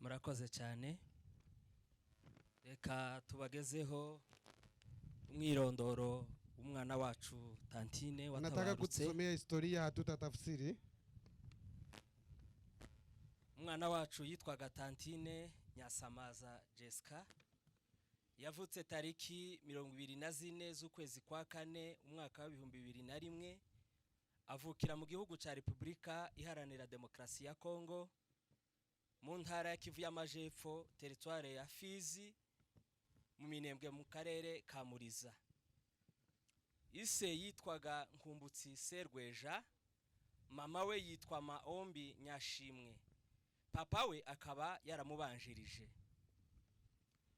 Murakoze cyane. Reka tubagezeho umwirondoro w'umwana wacu Tantine Nataka watabarutse. kutusomea historia, hatutatafsiri. Umwana wacu yitwaga Tantine Nyasamaza Jessica, yavutse tariki 24 z'ukwezi kwa kane, umwaka wa 2001, avukira mu gihugu cya Repubulika Iharanira Demokarasi ya Kongo, mu ntara ya Kivu y'Amajepfo, teritware ya Fizi, mu Minembwe, mu karere ka Muriza. Ise yitwaga Nkumbutsi Serweja, mama we yitwa Maombi Nyashimwe, papa we akaba yaramubanjirije.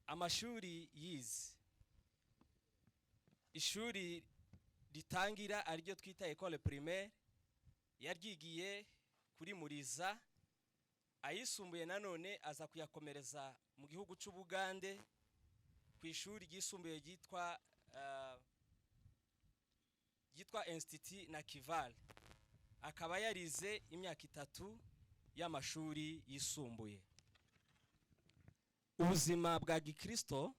Amashuri yize: ishuri ritangira, ariryo twita école primaire, yaryigiye kuri Muriza. Ayisumbuye nanone aza kuyakomereza mu gihugu cy'Ubugande, ku ishuri ryisumbuye ryitwa Institut Nakivale, akaba yarize imyaka 3 y'amashuri yisumbuye. Ubuzima bwa gikristo: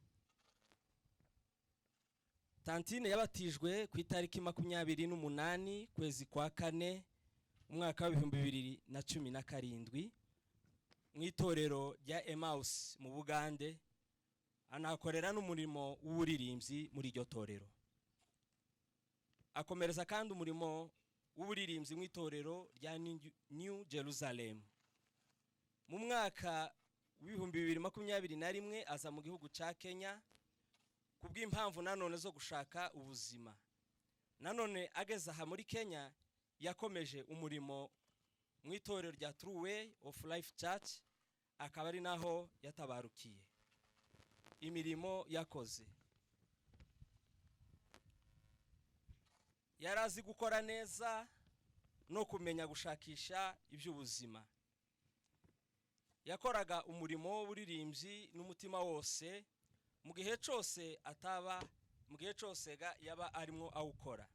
Tantine yabatijwe ku itariki 28, kwezi kwa kane, umwaka wa 2017, mu itorero rya Emmaus mu Bugande, anahakorera n'umurimo w'uburirimbyi muri iryo torero. Akomereza kandi umurimo w'uburirimbyi mu itorero rya New Jerusalem. Mu mwaka wa 2021 aza mu gihugu cya Kenya ku bw'impamvu nanone zo gushaka ubuzima. Nanone ageze aha muri Kenya, yakomeje umurimo mu itorero rya True Way of Life Church, akaba ari naho yatabarukiye. Imirimo yakoze: yari azi gukora neza no kumenya gushakisha iby'ubuzima. Yakoraga umurimo w'uburirimbyi n'umutima wose mu gihe cyose ataba, mu gihe cyose ga yaba arimo awukora.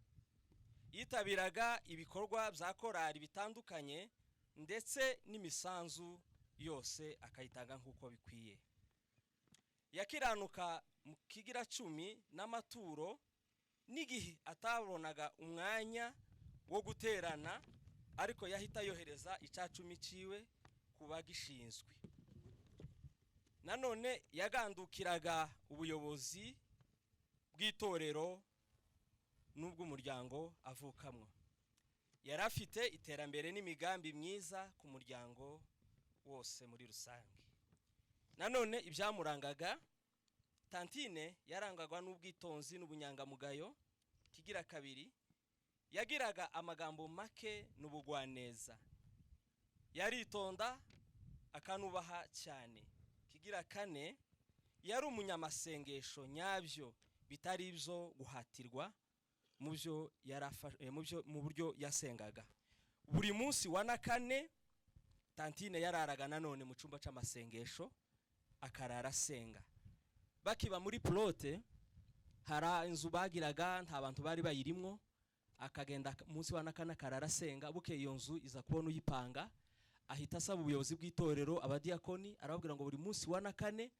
Yitabiraga ibikorwa bya korali bitandukanye, ndetse n'imisanzu yose akayitanga nk'uko bikwiye. Yakiranuka mu kigira cumi n'amaturo, n'igihe atabonaga umwanya wo guterana, ariko yahita yohereza icacumi ciwe ku bagishinzwe. Nanone yagandukiraga ubuyobozi bw'itorero n'ubw'umuryango avukamwo. Yari afite iterambere n'imigambi myiza ku muryango wose muri rusange. Nanone ibyamurangaga: Tantine yarangwaga n'ubwitonzi n'ubunyangamugayo. Kigira kabiri, yagiraga amagambo make n'ubugwaneza, yaritonda akanubaha cyane. Kigira kane, yari umunyamasengesho nyabyo, bitari ibyo guhatirwa mu byo mu buryo yasengaga. Buri munsi wa na kane Tantine yararaga nanone mu cyumba cy'amasengesho, akarara asenga. Bakiba muri plot, hari inzu bagiraga, nta bantu bari bayirimwo, akagenda munsi wa na kane akarara asenga. Bukeye iyo nzu iza kubona uyipanga, ahita asaba ubuyobozi bw'itorero, abadiyakoni, arababwira ngo buri munsi wa na kane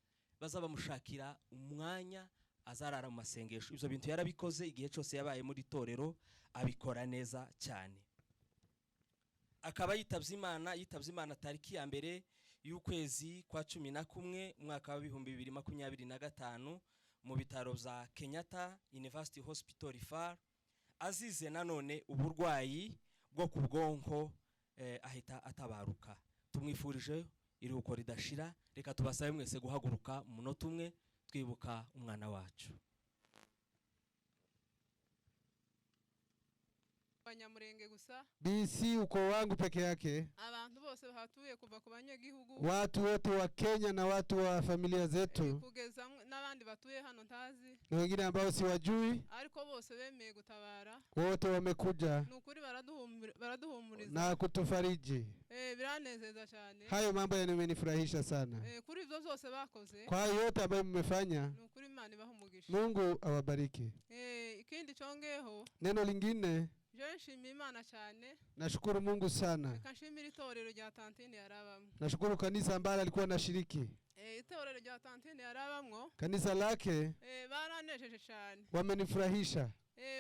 baza bamushakira umwanya azarara mu masengesho. Ibyo bintu yarabikoze igihe cyose yabaye muri itorero, abikora neza cyane. Akaba yitabye Imana tariki ya 1 y'ukwezi kwa 11, umwaka wa 2025, mu bitaro bya Kenyatta University Hospital Referral, azize nanone uburwayi bwo ku bwonko, ahita atabaruka. Tumwifurije iruhuko ridashira. Reka tubasabe mwese guhaguruka mu munota umwe, twibuka umwana wacu. Abanyamurenge gusa. Si ukoo wangu peke yake, abantu bose bahatuye, kuva ku banyagihugu watu wote wa Kenya na watu wa familia zetu kugeza n'abandi batuye hano ntazi, na wengine ambao siwajui, ariko bose bemeye gutabara. wote wamekuja Ni ukuri baraduhumuriza na kutufariji. Biranezeza cyane. Hayo mambo yamenifurahisha sana. Kuri ibyo byose bakoze, Kwa hayo yote ambayo mmefanya, ni ukuri Imana ibaha umugisha. Mungu awabariki. Ikindi congeho, Neno lingine, Jewe nshimiye Imana cyane. Nashukuru Mungu sana. Reka nshimire itorero rya tantine yarabamwo. Nashukuru kanisa ambalo alikuwa anashiriki. Itorero rya tantine yarabamwo, Kanisa lake baranejeje cyane. Wamenifurahisha,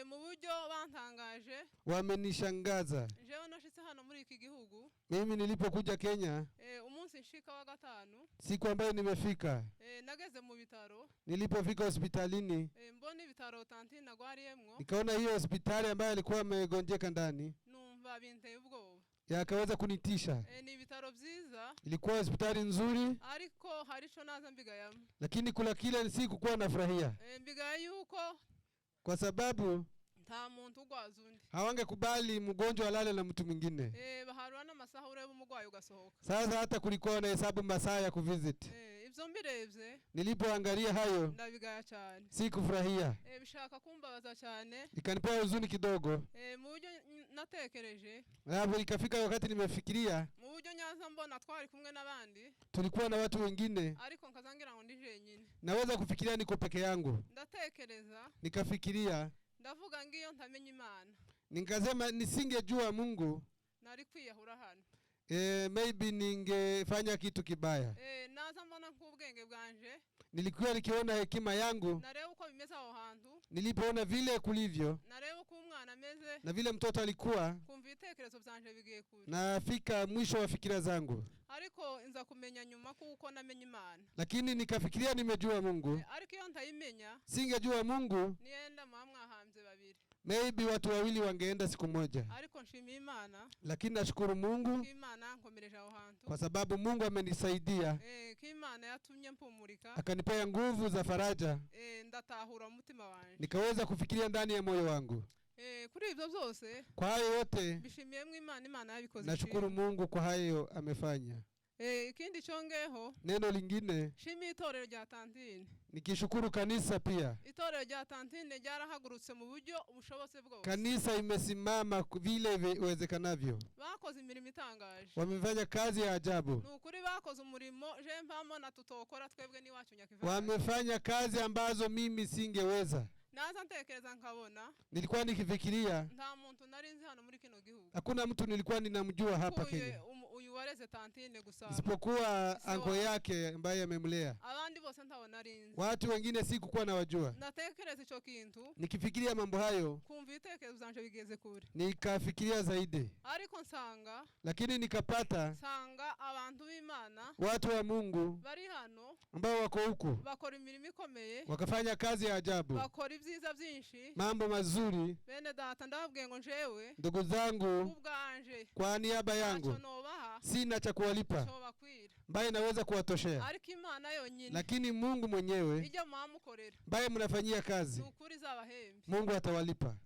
Mu buryo bantangaje, wamenishangaza. Jewe nashitse hano muri iki gihugu, Mimi nilipokuja Kenya, umunsi nshika wa gatanu, siku ambayo nimefika, nageze mu bitaro, nilipofika hospitalini, mbona ibitaro tantine agwariyemwo, nikaona hiyo hospitali ambayo alikuwa amegonjeka ndani, numva binteye ubwoba. Yakaweza kunitisha. Ni ibitaro byiza, Ilikuwa hospitali nzuri, ariko hari ico naza mbigayamo. Lakini kula kile sikukuwa nafurahia, Mbigaya yuko kwa sababu nta muntu ugwaza undi. Hawangekubali mgonjwa alale na mtu mwingine. Baharura n'amasaha ureba umurwayi ugasohoka. Sasa hata kulikuwa na hesabu masaa ya kuvisit. Ibyo mbirebye, Nilipoangalia hayo, ndabigaya cyane. Sikufurahia, Bishaka kumbabaza cyane. Ikanipea huzuni kidogo. Mu buryo natekereje, Alafu ikafika wakati nimefikiria, mu buryo nyaza mbona twari kumwe n'abandi, tulikuwa na watu wengine, ariko nkaza ngira ngo ndi jenyine. Naweza kufikiria niko peke yangu. Ndatekereza, Nikafikiria, ndavuga ngiyo ntamenya Imana, nikasema nisingejua Mungu, nari kwiyahura hano. Maybe ningefanya kitu kibaya. Naza mbona nk'ubwenge bwanje, Nilikuwa nikiona hekima yangu, nareba uko bimeze aho hantu, nilipoona vile kulivyo nareba uko umwana ameze, na vile mtoto alikuwa, kumva ibitekerezo byanje bigiye kure. Nafika mwisho wa fikira zangu, Ariko nza kumenya nyuma kuko namenye Imana. Lakini nikafikiria nimejua Mungu. Ariko iyo ntayimenya, Singejua Mungu, niyenda muba mwahambye babiri. Maybe watu wawili wangeenda siku moja. Ariko nshimiye Imana, Lakini nashukuru Mungu ko Imana yankomereje aho hantu, kwa sababu Mungu amenisaidia, ko Imana yatumye mpumurika, akanipea nguvu za faraja, ndatahura mu mutima wanje. Nikaweza kufikiria ndani ya moyo wangu. Kuri ibyo byose, Kwa hayo yote mbishimiyemo Imana, Imana yabikoze. nashukuru Ishimwe. Mungu kwa hayo amefanya. Ikindi cyongeho, Neno lingine, nshimiye itorero rya tantine. Nikishukuru kanisa pia. Itorero rya tantine ryarahagurutse mu buryo bushobotse bwose. Kanisa imesimama vile iwezekanavyo, Bakoze imirimo itangaje. Wamefanya kazi ya ajabu, Ni ukuri bakoze umurimo je mpamo na tutokora twebwe n'iwacu Nyakivale. Wamefanya kazi ambazo mimi singeweza. Naza ntekereza nkabona Nilikuwa nikifikiria, nta muntu nari nzi hano muri kino gihugu hakuna mtu nilikuwa ninamjua hapa Ukuye Kenya uyu wareze tantine gusa, isipokuwa Siwa. anko yake ambaye amemlea. Abandi bose ntabo nari nzi. Watu wengine sikukuwa nawajua. Natekereza ico kintu, Nikifikiria mambo hayo, kumva ibitekerezo byanje bigeze kure, nikafikiria zaidi, ariko nsanga, lakini nikapata nsanga abantu b'Imana watu wa Mungu bari hano ambao wako huku bakora imirimo ikomeye, wakafanya kazi ya ajabu, bakora ibyiza byinshi. Mambo mazuri. Bene data, ndababwiye ngo njewe Ndugu zangu, ubwanje kwa niaba ntacyo yangu nobaha sina cha kuwalipa cyobakwira, ambaye naweza kuwatoshea, ariko Imana yonyine lakini Mungu mwenyewe ijya muhamukorera, ambaye mnafanyia kazi, ni ukuri izabahembe. Mungu atawalipa.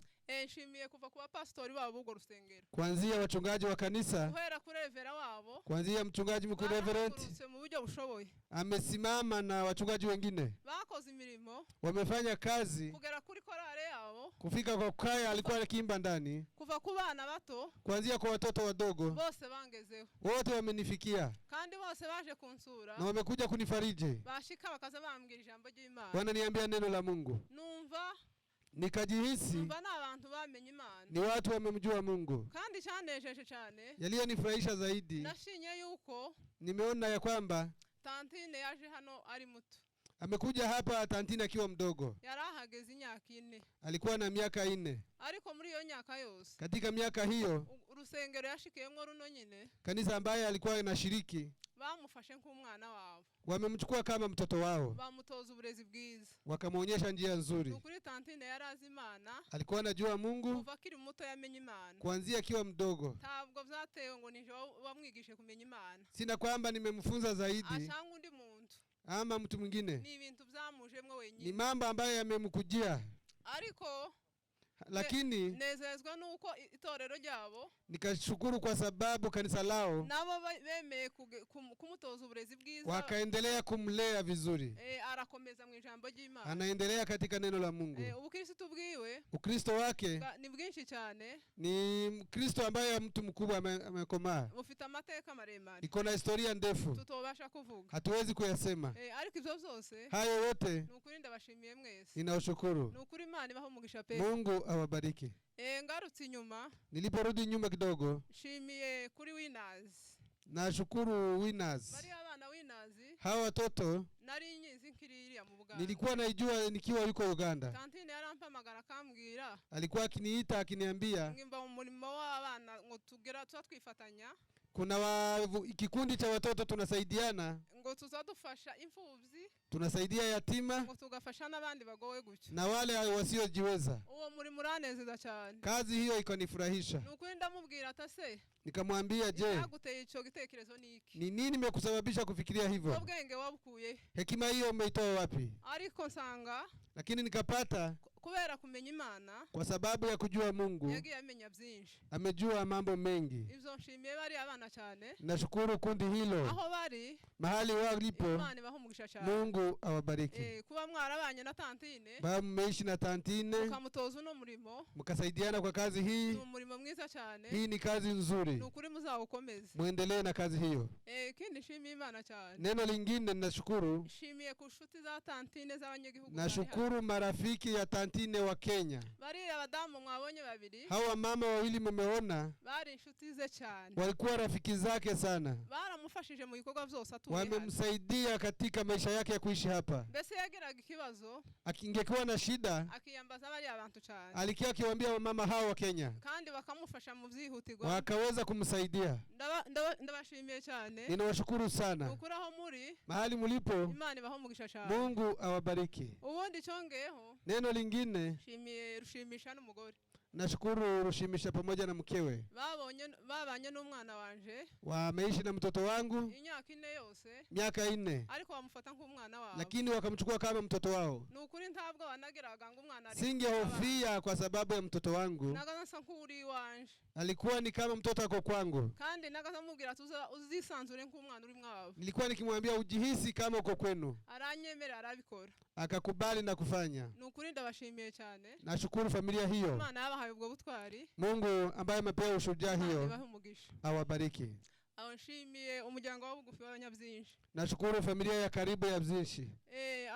Nshimiye kuva ku bapasitori babo b'urwo rusengero, Kuanzia wachungaji wa kanisa, guhera kuri revera wabo, kuanzia mchungaji mkuu reverend barahagurutse mu buryo bushoboye, amesimama na wachungaji wengine, bakoze imirimo wamefanya kazi kugera kuri korale yabo, kufika kwa kaya alikuwa akiimba ndani, kuva ku bana bato, kuanzia kwa watoto wadogo, bose bangezeho, wote wamenifikia kandi bose baje kunsura, na wamekuja kunifariji, bashika bakaza bambwira ijambo ry'Imana. Wananiambia neno la Mungu. Numva, Nikajihisi numva ni abantu bamenye Imana. Ni watu wamemjua Mungu. Kandi cyanejeje cyane, Yaliyonifurahisha zaidi, nashinye yuko nimeona ya kwamba tantine yaje hano ari muto. Amekuja hapa tantine akiwa mdogo, Yari ahageze imyaka 4, alikuwa na miaka 4. Ariko muri iyo myaka yose, Katika miaka hiyo, urusengero yashikiyemo runo nyine, kanisa ambaye alikuwa anashiriki, bamufashe nk'umwana wabo, wamemchukua kama mtoto wao, bamutoza uburezi bwiza. Wakamwonyesha njia Ni nzuri. ukuri tantine yari azi Imana Alikuwa anajua Mungu kuva akiri muto, yamenye Imana. kuanzia akiwa mdogo. Ntabwo byatewe ngo nije wamwigishije kumenya Imana, Sina kwamba nimemfunza zaidi ashanga undi muntu, ama mtu mwingine, ni ibintu byamujemwo ni wenyine. mambo ambayo yamemkujia, Ariko lakini nezezwa nuko itorero ryabo nikashukuru kwa sababu kanisa lao nabo bemeye kumutoza uburezi bwiza, wakaendelea kumlea vizuri, arakomeza mu ijambo ry'Imana. Anaendelea katika neno la Mungu. Ubukristo bwiwe Ukristo wake ni bwinshi cyane, ni Mkristo ambaye mtu mkubwa amekomaa, bufite amateka maremare iko na historia ndefu, tutobasha kuvuga. Hatuwezi kuyasema. Ariko ibyo byose, Hayo yote ni ukuri ndabashimiye mwese. ninaushukuru. Ni ukuri Imana ibaho umugisha pe. Mungu awabariki. Ngarutse inyuma, Niliporudi nyuma kidogo, nshimiye kuri Winners. Nashukuru Winners. Bariya abana Winners Hawa watoto nari nyizi nkiri iriya mu Buganda. Nilikuwa naijua nikiwa yuko Uganda. Tantine yarampamagara akambwira Alikuwa akiniita akiniambia ngimba mu murimo w'abana ngo tugera tuba twifatanya kuna kikundi cha watoto tunasaidiana, ngo tuzadufasha imfubyi tunasaidia yatima ngo tugafasha n'abandi bagowe gutyo. Na wale wasiojiweza. Uwo murimo uranezeza cyane. Kazi hiyo ikanifurahisha. Ni ukuri ndamubwira atase Nikamwambia, je, icyaguteye icyo gitekerezo ni iki? Ni nini imekusababisha kufikiria hivyo? Ubwo bwenge wabukuye? Hekima hiyo umeitoa wapi? Ariko nsanga Lakini nikapata kubera kumenya Imana kwa sababu ya kujua Mungu yagiye amenya byinshi. Amejua mambo mengi. Ibyo nshimiye bariya abana cyane. Nashukuru kundi hilo Aho bari mahali walipo. Imana ibaha umugisha cyane. Mungu awabariki. Kuba mwarabanye na tantine Baba mmeishi na tantine mukamutoza uno murimo mkasaidiana kwa kazi hii. Ni umurimo mwiza cyane. Hii ni kazi nzuri, Ni ukuri muzawukomeze. Muendelee na kazi hiyo. Ikindi nshimiye Imana cyane, Neno lingine ninashukuru, nshimiye ku nshuti za tantine z'abanyagihugu bari hano. Nashukuru marafiki ya tantine wa Kenya. Bariya abadamu mwabonye babiri Hawa mama wawili mumeona bari inshuti ze cyane. Walikuwa rafiki zake sana, Baramufashije mu bikorwa byose atuye hano. Wamemsaidia katika maisha yake ya kuishi hapa. Mbese yagiraga ikibazo Akingekuwa na shida akiyambaza bariya bantu cyane alikia akiwaambia wamama hao wa Kenya, kandi bakamufasha mu byihutirwa. Wakaweza kumsaidia. Ndabashimiye cyane. Ninawashukuru sana. Ukuri aho muri Mahali mulipo, Imana ibaho umugisha cyane. Mungu awabariki. Ubundi cyongeyeho Neno lingine, nshimiye Rushimisha n'umugore. Nashukuru Rushimisha pamoja na mkewe, Babonye babanye n'umwana wanje wameishi na mtoto wangu imyaka 4 yose miaka 4, ariko bamufata nk'umwana wabo. Lakini wakamchukua kama mtoto wao. Ni ukuri ntabwo banageraga ngo umwana ari Singehofia kwa sababu ya mtoto wangu, nagaza nsa nk'uri iwanje alikuwa ni kama mtoto ako kwangu. Kandi nagaza mubwira tuza uzisanzure nk'umwana uri mwabo. Nilikuwa nikimwambia ujihisi kama uko kwenu, Aranyemera arabikora. Akakubali na kufanya. Ni ukuri ndabashimiye cyane. Nashukuru familia hiyo. Imana yabahaye ubwo butwari. Mungu ambaye amepewa ushujaa Imana hiyo ibahe umugisha. Awabariki. Aho nshimiye umuryango wa bugufi w'abanyabyinshi. Nashukuru familia ya karibu ya Byinshi.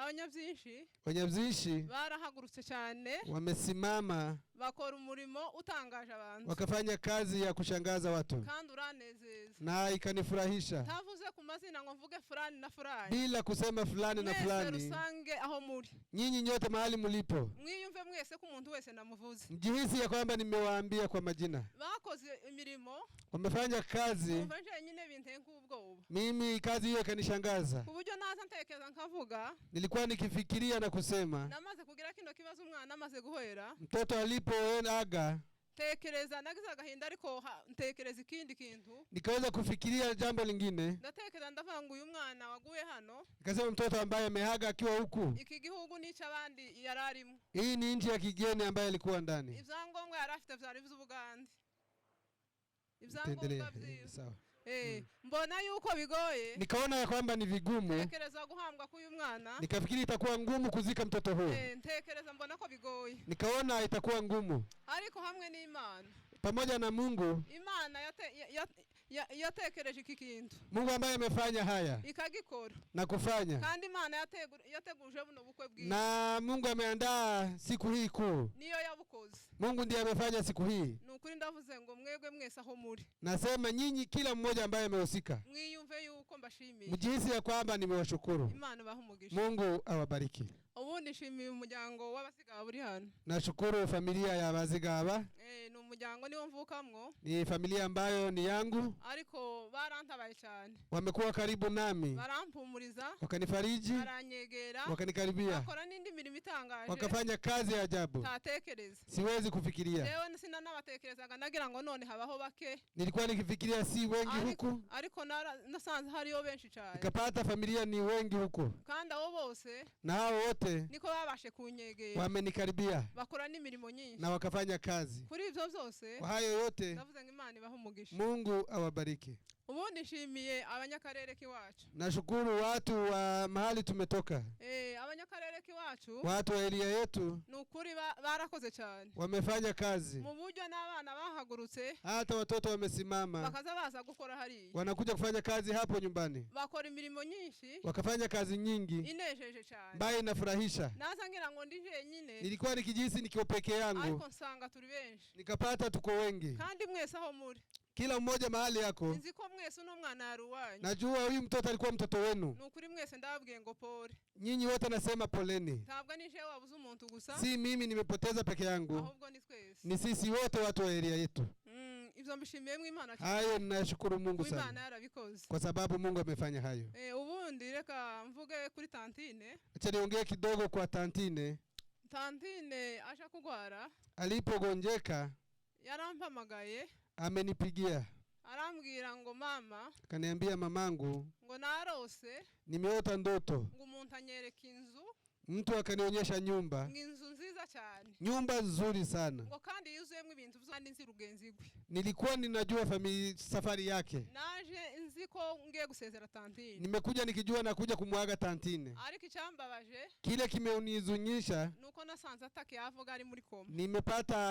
Abanyabyinshi Wanyabyinshi barahagurutse cyane wamesimama bakora umurimo utangaje abantu wakafanya kazi ya kushangaza watu kandi uranezeza. Na ikanifurahisha, Ntavuze ku mazina ngo mvuge fulani na fulani, bila kusema fulani na mwese fulani. Rusange aho muri Nyinyi nyote mahali mlipo mwiyumve mwese ko umuntu wese namuvuze. Mjihisi ya kwamba nimewaambia kwa majina. Bakoze imirimo Wamefanya kazi, numva njyenyine binteye nk'ubwoba mimi kazi hiyo ikanishangaza. Ku buryo naza ntekereza nkavuga Nilikuwa nikifikiria na kusema, namaze kugira kino kibazo umwana amaze guhera mtoto alipoaga ntekereza nagize agahinda ariko ntekereza ikindi kintu nikaweza kufikiria jambo lingine, ndatekereza ndavuga ngo uyu mwana waguye hano nikasema mtoto ambaye ameaga akiwa huku, iki gihugu n'icy'abandi yari arimo. Hii ni nchi ya kigeni ambaye alikuwa ndani. Ibyangombwa yari afite byari iby'Ubugande Tuendelee. ibyangombwa byiwe. Sawa. Mbona yuko bigoye Nikaona ya kwamba ni vigumu, ntekereza guhambwa k'uyu mwana nikafikiri itakuwa ngumu kuzika mtoto huyu, ntekereza mbona ko bigoye nikaona itakuwa ngumu. Ariko hamwe n'Imana Pamoja na Mungu, Imana yatekereje iki kintu Mungu ambaye amefanya haya ikagikora na kufanya, kandi Imana yateguje buno bukwe bwiza na Mungu ameandaa siku hii kuu. Niyo yabukoze. Mungu ndiye amefanya siku hii. Ni ukuri ndavuze ngo mwebwe mwese aho muri Nasema nyinyi, kila mmoja ambaye amehusika, mwiyumve yuko mbashimiye. Mjihisi ya kwamba nimewashukuru. Imana ibahe umugisha. Mungu awabariki. Ubundi nshimiye umuryango w'Abazigaba uri hano. Nashukuru familia ya Bazigaba, ni umuryango niwo mvukamwo ni familia ambayo ni yangu, ariko barantabaye cyane wamekuwa karibu nami, barampumuriza wakanifariji, baranyegera wakanikaribia, bakora n'indi mirimo itangaje wakafanya kazi ya ajabu ntatekereza. Siwezi kufikiria. Rero sinanabatekerezaga nagira ngo none habaho bake Nilikuwa nikifikiria si wengi ariko, huku, ariko nasanze hariyo benshi cyane nikapata familia ni wengi huku, kandi abo bose na hao wote niko babashe kunyegera wamenikaribia bakora n'imirimo nyinshi na wakafanya kazi. Kuri ibyo byose Kwa hayo yote ndavuze ngo Imana ibahe umugisha. Mungu awabariki. Ubundi nshimiye abanyakarere k'iwacu. Nashukuru watu wa mahali tumetoka, Eh, abanyakarere k'iwacu, watu wa area yetu ni ukuri barakoze cyane wamefanya kazi, mu buryo n'abana bahagurutse, hata watoto wamesimama, bakaza baza gukora hariya, wanakuja kufanya kazi hapo nyumbani, bakora imirimo nyinshi wakafanya kazi nyingi inejeje cyane. ambayo inafurahisha. Naza ngira ngo ndi jenyine, Nilikuwa nikijihisi nikiwa peke yangu, ariko nsanga turi benshi, nikapata tuko wengi, kandi mwese aho muri, kila mmoja mahali yako. Nzi ko mwese uno mwana yari uwanyu. Najua huyu mtoto alikuwa mtoto wenu. Ni ukuri mwese ndababwiye ngo pole. Nyinyi wote nasema poleni. Ntabwo ni jewe wabuze umuntu gusa, Si mimi nimepoteza peke yangu, ahubwo ni twese. Ni sisi wote watu wa area yetu. Ibyo mbishimiyemo Imana cyane, Hayo ninashukuru Mungu kuko Imana sana yarabikoze. Kwa sababu Mungu amefanya hayo. Eh, ubundi reka mvuge kuri tantine. Acha niongee kidogo kwa tantine. Tantine aje kugwara, Alipogonjeka yarampamagaye, amenipigia, arambwira ngo mama, akaniambia mamangu, ngo narose, nimeota ndoto, ngo umuntu anyereka inzu, mtu akanionyesha nyumba, ngo inzu nziza cyane, nyumba nzuri sana. Ngo kandi yuzuyemo ibintu byose, kandi nzi rugenzi rwe. Nilikuwa ninajua safari yake. Naje nzi ko ngiye gusezera tantine, Nimekuja nikijua nakuja kumwaga tantine. Ariko icyambabaje Kile kimenihuzunisha, ni uko nasanze atakiyavuga, ari muri koma. Nimepata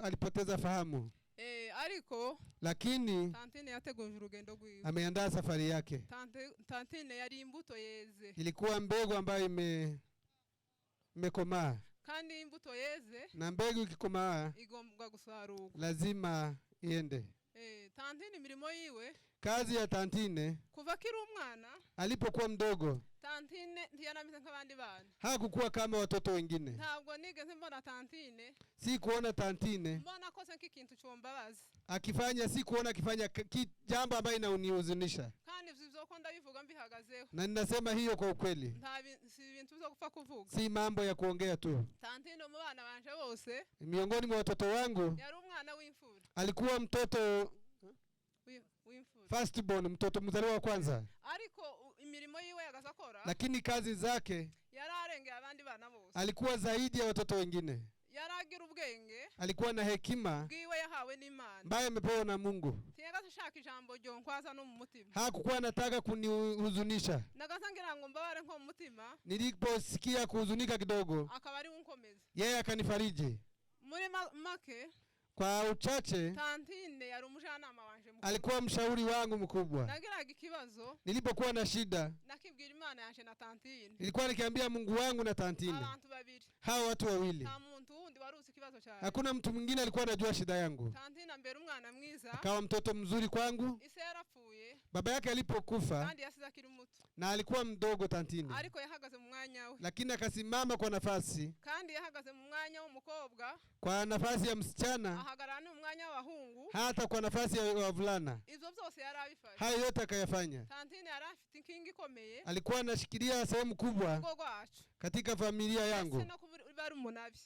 alipoteza fahamu, Eh, ariko lakini tantine yateguje urugendo rwiwe. Ameandaa safari yake. Tantine yari imbuto yeze. Ilikuwa mbegu ambayo imekomaa, Kandi imbuto yeze na mbegu ikikomaa igomba gusarurwa. Lazima iende. Eh, tantine imirimo yiwe, Kazi ya tantine, kuva akiri umwana, alipokuwa mdogo, tantine ntiyarameze nk'abandi bana. Hakukuwa kama watoto wengine. Ntabwo nigeze mbona tantine, Si kuona tantine mbona akoze nk'ikintu cyombabaza. Akifanya, si kuona akifanya jambo ambayo inanihuzunisha, Kandi ibyo ko ndabivuga mbihagazeho, na ninasema hiyo kwa ukweli, nta si ibintu byo gupfa kuvuga. Si mambo ya kuongea tu. Tantine mu bana banje bose, Miongoni mwa watoto wangu yari umwana w'imfura. Alikuwa mtoto W'imfura. firstborn, mtoto mzaliwa wa kwanza, Ariko imirimo yiwe yagaza akora, lakini kazi zake yari arengeye abandi bana bose. Alikuwa zaidi ya watoto wengine. Yari agira ubwenge Alikuwa na hekima bwiwe yahawe n'Imana. Ambayo amepewa na Mungu. Ntiyagaza ashaka ijambo ryonkwaza no mu mutima. Hakukuwa anataka kunihuzunisha. Nagaza ngira ngo mbabare nko mu mutima, Niliposikia kuhuzunika kidogo, akaba ari we unkomeza. Yeye akanifariji. Muri make, Kwa uchache, tantine yari umujyanama wanje mukuru. Alikuwa mshauri wangu mkubwa. Nagiraga ikibazo, Nilipokuwa na shida, nakibwira Imana yanje na tantine, nilikuwa nikiambia Mungu wangu na tantine, abantu babiri. Hawa watu wawili. Nta muntu wundi wari uzi ikibazo cyawe. Hakuna mtu mwingine alikuwa anajua shida yangu. Tantine ambera umwana mwiza. Akawa mtoto mzuri kwangu. Ise yarapfuye, Baba yake alipokufa, kandi yasize akiri muto, na alikuwa mdogo tantine, ariko yahagaze mu mwanya we, lakini akasimama kwa nafasi, kandi yahagaze mu mwanya w'umukobwa, kwa nafasi ya msichana, ahagarara no mu mwanya w'abahungu. Hata kwa nafasi ya wavulana. Ibyo byose yari abifashe. Hayo yote akayafanya. Tantine yari afite inkingi ikomeye Alikuwa anashikilia sehemu kubwa urugo rwacu, katika familia yangu, ndetse no kuba barumuna be.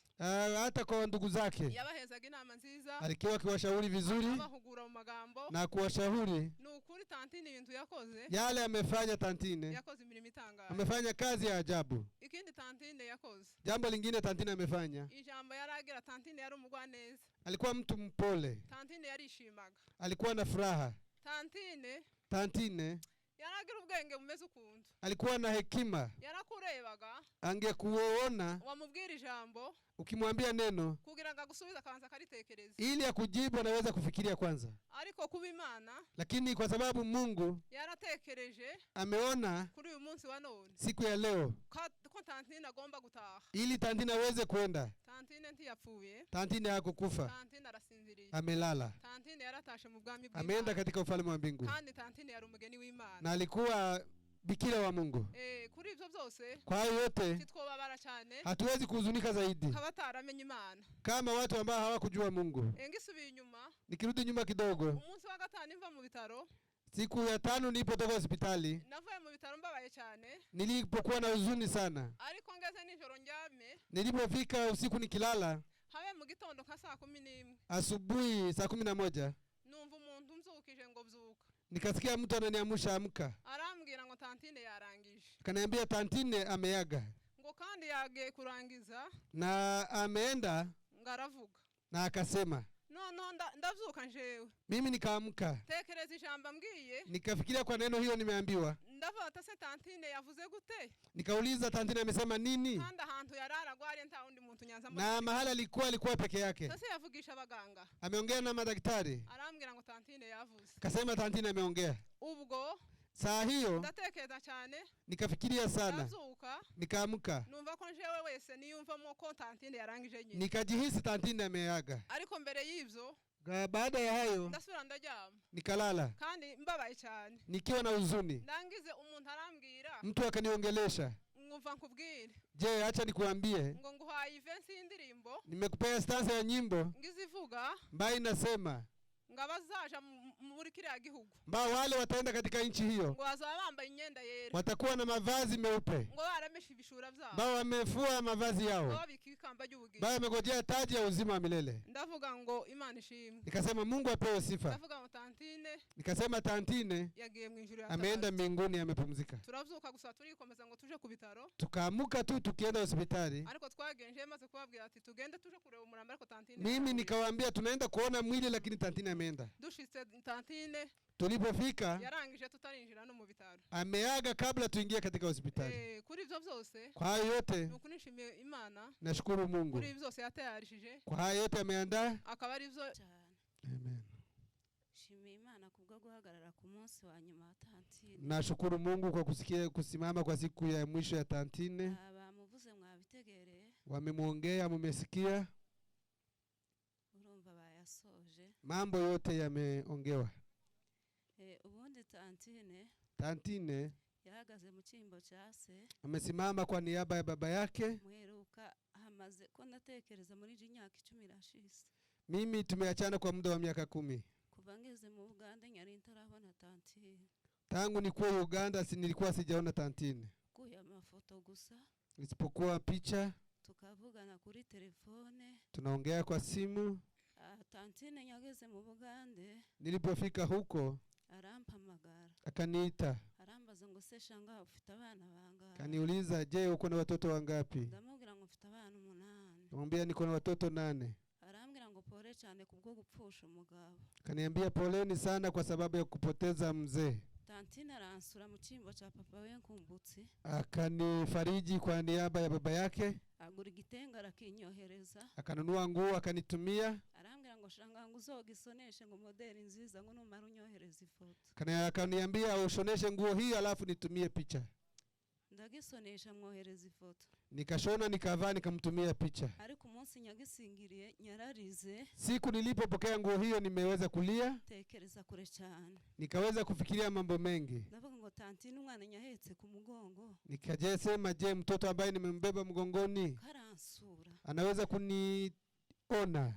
Hata kwa ndugu zake Yabahezaga inama nziza, alikuwa akiwashauri vizuri abahugura mu magambo. Na kuwashauri Ni ukuri tantine ibintu yakoze, yale amefanya. Tantine yakoze imirimo itangaje. Amefanya kazi ya ajabu. Ikindi tantine yakoze, Jambo lingine tantine amefanya, ijambo yaragira, tantine yari umugwaneza. Alikuwa mtu mpole, Tantine yarishimaga. Alikuwa na furaha. Tantine Tantine yaragira ubwenge bumeze ukuntu, alikuwa na hekima, yarakurebaga, angekuona, wamubwira ijambo, ukimwambia neno, kugira ngo agusubize akabanza akaritekereza. Ili akujibu anaweza kufikiria kwanza, Ariko kuba Imana lakini kwa sababu Mungu yaratekereje ameona kuri uyu munsi wa none siku ya leo ko tantine agomba gutaha, ili tantine aweze kwenda. Tantine ntiyapfuye. Tantine hakukufa, Tantine arasinziriye. Amelala, Tantine yaratashe mu bwami ameenda bw'Imana, katika ufalme wa mbingu, kandi tantine yari umugeni w'Imana. Na alikuwa bikira wa Mungu. Eh, kuri ibyo byose Kwa hayo yote ntitwobabara cyane hatuwezi kuhuzunika zaidi nk'abataramenye Imana. Kama watu ambao hawakujua Mungu. Eh, ngisubiye inyuma, Nikirudi nyuma kidogo, umunsi wa gatanu imva mu bitaro, siku ya tano nilipotoka hospitali, navuye mu bitaro mbabaye cyane, nilipokuwa na huzuni sana, ariko ngeze nijoro ndyame, nilipofika usiku nikilala, habe mu gitondo nka saa 11, asubuhi saa 11, numva umuntu umzukije ngo byuka. Nikasikia mtu ananiamsha, amka. Arambwira ngo tantine yarangije, Akaniambia tantine ameaga ngo kandi yagiye kurangiza, na ameenda ngo aravuga. Na akasema. Noneho ndavyuka njewe. Mimi nikaamka, Tekereza ijambo ambwiye. Nikafikiria kwa neno hiyo nimeambiwa. Ndavuga ati ese tantine yavuze gute? Nikauliza, tantine amesema nini? Kandi ahantu yari aragwariye nta wundi muntu nyanza. Na mahala alikuwa peke yake. Sasa yavugisha abaganga. Ameongea na madaktari, Arambwira ngo tantine yavuze. Kasema tantine ameongea. Ubwo Saa hiyo ndatekereza cyane. Nikafikiria sana, Ndabyuka. Nikaamka, Numva ko njewe wese niyumvamo ko tantine yarangije nyine. Nikajihisi tantine ameaga. Ariko mbere y'ibyo Baada ya hayo ndasubira ndaryama. Nikalala Kandi mbabaye cyane. Nikiwa na huzuni. Ndangize umuntu arambwira. Mtu akaniongelesha, Mwumva nkubwire. Je, acha nikuambie, Ngo nguhaye iverse y'indirimbo. Nimekupea stanza ya nyimbo Ngize ivuga ambayo inasema ngo abazaja muri kiriya gihugu ambao wale wataenda katika nchi hiyo ngo bazaba bambaye imyenda yera watakuwa na mavazi meupe, ngo barameshe ibishura byabo ambao wamefua mavazi ngo yao, babika ikamba ry'ubugingo. ambao wamegojea taji ya uzima wa milele. Ndavuga ngo Imana ishimwe. Nikasema Mungu apewe sifa. Ndavuga ngo tantine Nikasema tantine yagiye mu ijuru ameenda yatabarutse. mbinguni, amepumzika. Turabyuka gusa turikomeza ngo tuje ku bitaro. Tukaamuka tu tukienda hospitali. Ariko twagenje maze kubabwira ati tugende tuje kureba umurambo ariko tantine Mimi yarangije. nikawaambia tunaenda kuona mwili, lakini tantine ameenda. Dushitse tantine Tulipofika yarangije tutarinjira no mu bitaro. Ameaga kabla tuingie katika hospitali. Eh, kuri ibyo byose Kwa hayo yote ni ukuri nshimiye Imana nashukuru Mungu kuri ibi byose yatayarishije kwa hayo yote ameandaa. Akaba ari byo. Cyane. Amen. Nshimiye Imana kubwo guhagarara ku munsi wa nyuma wa tantine. Nashukuru Mungu kwa kusikia kusimama kwa siku ya mwisho ya tantine. Ah, bamuvuze mwabitegereye. Wamemwongea, mumesikia, Urumva bayasoje. Mambo yote yameongewa. Eh, ubundi tantine Tantine yahagaze mu cyimbo cya se. Amesimama kwa niaba ya baba yake. Muheruka hamaze ko ndatekereza muri iyi myaka 10 irashize. Mimi tumeachana kwa muda wa miaka 10. Kuva ngeze mu Bugande nyari ntarabona tantine. Tangu nikuwe Uganda si nilikuwa sijaona tantine, Kuye amafoto gusa. Isipokuwa picha. Tukavugana kuri telefone. Tunaongea kwa simu. Ah, tantine nyageze mu Bugande Nilipofika huko arampamagara. Akaniita, Arambaza ngo se shanga ufite abana bangahe? Kaniuliza, je, uko na watoto wangapi? Ndamubwira ngo mfite abana umunani. Kamwambia niko na watoto 8. Arambwira ngo pole cyane kubwo gupfusha umugabo. Kaniambia poleni sana kwa sababu ya kupoteza mzee. Tantine aransura mu cyimbo cya papa we nkumbutsi. Akanifariji kwa niaba ya baba yake, Agura igitenge arakinyohereza. Akanunua nguo akanitumia, Arambwira ngo shanga ngo uzogisoneshe ngo modeli nziza ngo numara unyohereza ifoto. Akaniambia ushoneshe nguo hii alafu nitumie picha. Ndagisonesha mwohereza ifoto. Nikashona nikavaa nikamtumia picha. Ariko umunsi nyagisingiriye nyararize. Siku nilipopokea nguo hiyo nimeweza kulia, Tekereza kure cyane. Nikaweza kufikiria mambo mengi. Ndavuga ngo tantine umwana nyahetse ku mugongo Nikasema, je, mtoto ambaye nimembeba mgongoni karansura? Anaweza kuniona?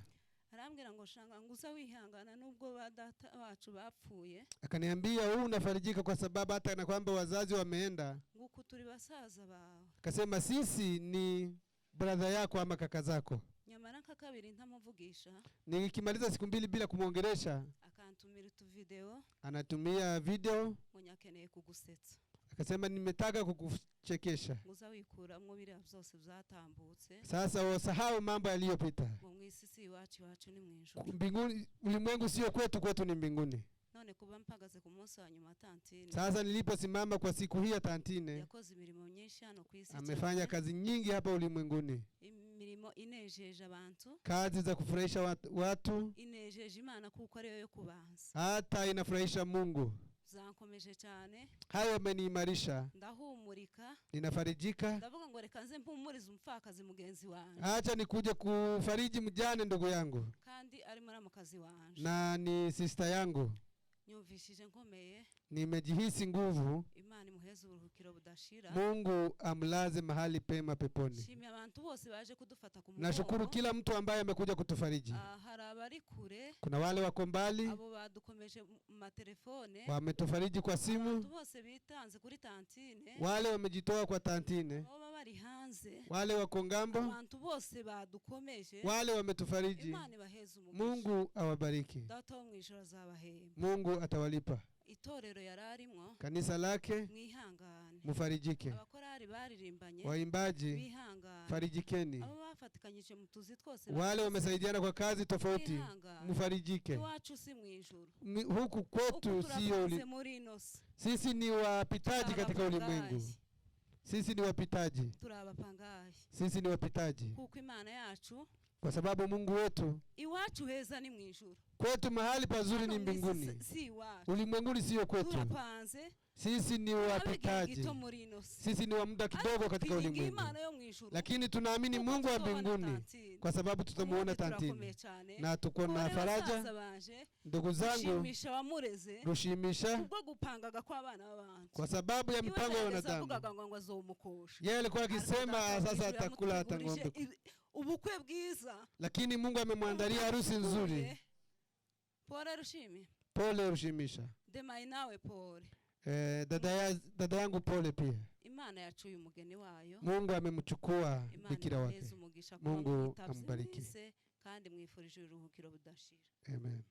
Arambwira ngo shanga ngo uza wihangana nubwo ba data bacu bapfuye. Akaniambia huu unafarijika kwa sababu hata na kwamba wazazi wameenda. Ngo uku turi basaza bawe. Akasema sisi ni brother yako ama kaka zako. Nyamara nka kabiri ntamuvugisha. Nikimaliza siku 2 bila kumwongelesha, Akantumira utuvideo. Anatumia video. Ngo nyakeneye kugusetsa. Akasema nimetaka kukuchekesha. Ngo uza wikuramwo biriya byose byatambutse. Sasa usahau mambo yaliyopita. Ngo mu isi si iwacu, iwacu ni mu ijuru. Mbinguni, ulimwengu sio kwetu, kwetu ni mbinguni. None kuba mpagaze ku munsi wa nyuma tantine Sasa niliposimama kwa siku hii ya tantine, yakoze imirimo myinshi hano ku isi amefanya cyane. Kazi nyingi hapa ulimwenguni, Imirimo inejeje abantu, kazi za kufurahisha watu, inejeje Imana kuko ariyo yo kubanza. Hata inafurahisha Mungu. Zankomeje cyane. Hayo ameniimarisha, Ndahumurika. Ninafarijika. Ndavuga ngo reka nze mpumurize umupfakazi mugenzi wanje. Acha nikuje kufariji mjane ndugu yangu, Kandi ari muramukazi wanje. Na ni sister yangu. Nyumvishije nkomeye. Nimejihisi nguvu. Imana imuheze uburuhukiro budashira. Mungu amlaze mahali pema peponi. Shimye abantu bose baje kudufata ku Nashukuru mugongo. kila mtu ambaye amekuja kutufariji. Ah, hari abari kure. Kuna wale wako mbali Abo badukomeje mu matelefone. wametufariji kwa simu, Abantu bose bitanze kuri tantine. Wale wamejitoa kwa tantine, Abo baba bari hanze. Wale wako ngambo, Abantu bose badukomeje. Wale wametufariji. Imana ibaheze umugisha. Mungu awabariki. Data wo mu ijuru azabahemba. Mungu atawalipa. Itorero yari arimwo, Kanisa lake, mwihangane. Mufarijike. Abakorari baririmbanye, Waimbaji, bihangane. Farijikeni. Abo bafatikanyije mu tuzi twose Wale bakoze, wamesaidiana kwa kazi tofauti, mwihangane. mufarijike. Iwacu si mu ijuru. Huku kwetu Uku sio turapanze muri ino si. Sisi ni wapitaji katika ulimwengu. Sisi ni wapitaji. Turi abapangayi. Sisi ni wapitaji. Kuko Imana yacu, Kwa sababu Mungu wetu, iwacu heza ni mu ijuru. Kwetu mahali pazuri ni Hano mu isi mbinguni. si iwacu. Ulimwenguni sio kwetu. Turapanze. Sisi ni Abigihe wapitaji. gito muri ino si. Sisi ni wa muda kidogo Ariko katika twiringiye ulimwengu. Imana yo mu ijuru. Lakini tunaamini Kuko Mungu wa tuzobona mbinguni tantine. kwa sababu tutamuona Ubundi tantine. turakomeye cyane. Na tuko na Pole faraja. basaza banje. Ndugu zangu, Rushimisha wamureze Rushimisha kubwo gupangaga kw'abana b'abantu. Kwa sababu ya Iwe mipango ya yarageze wanadamu. avugaga ngo azomukosha. Yeye alikuwa Ariko akisema data sasa w'ijuru atakula hata yamutegurije ng'ombe. Ubukwe bwiza. Lakini Mungu amemwandalia harusi nzuri. Pole Rushimi. Pole Rushimisha. Demayi nawe pole. Dada yangu pole pia. Imana yacuye umugeni wayo. Mungu amemchukua Imana bikira wake. imuheze umugisha kuba Mungu mwitavye ambariki. mwese, kandi mwifurije uruhukiro budashira. Amen.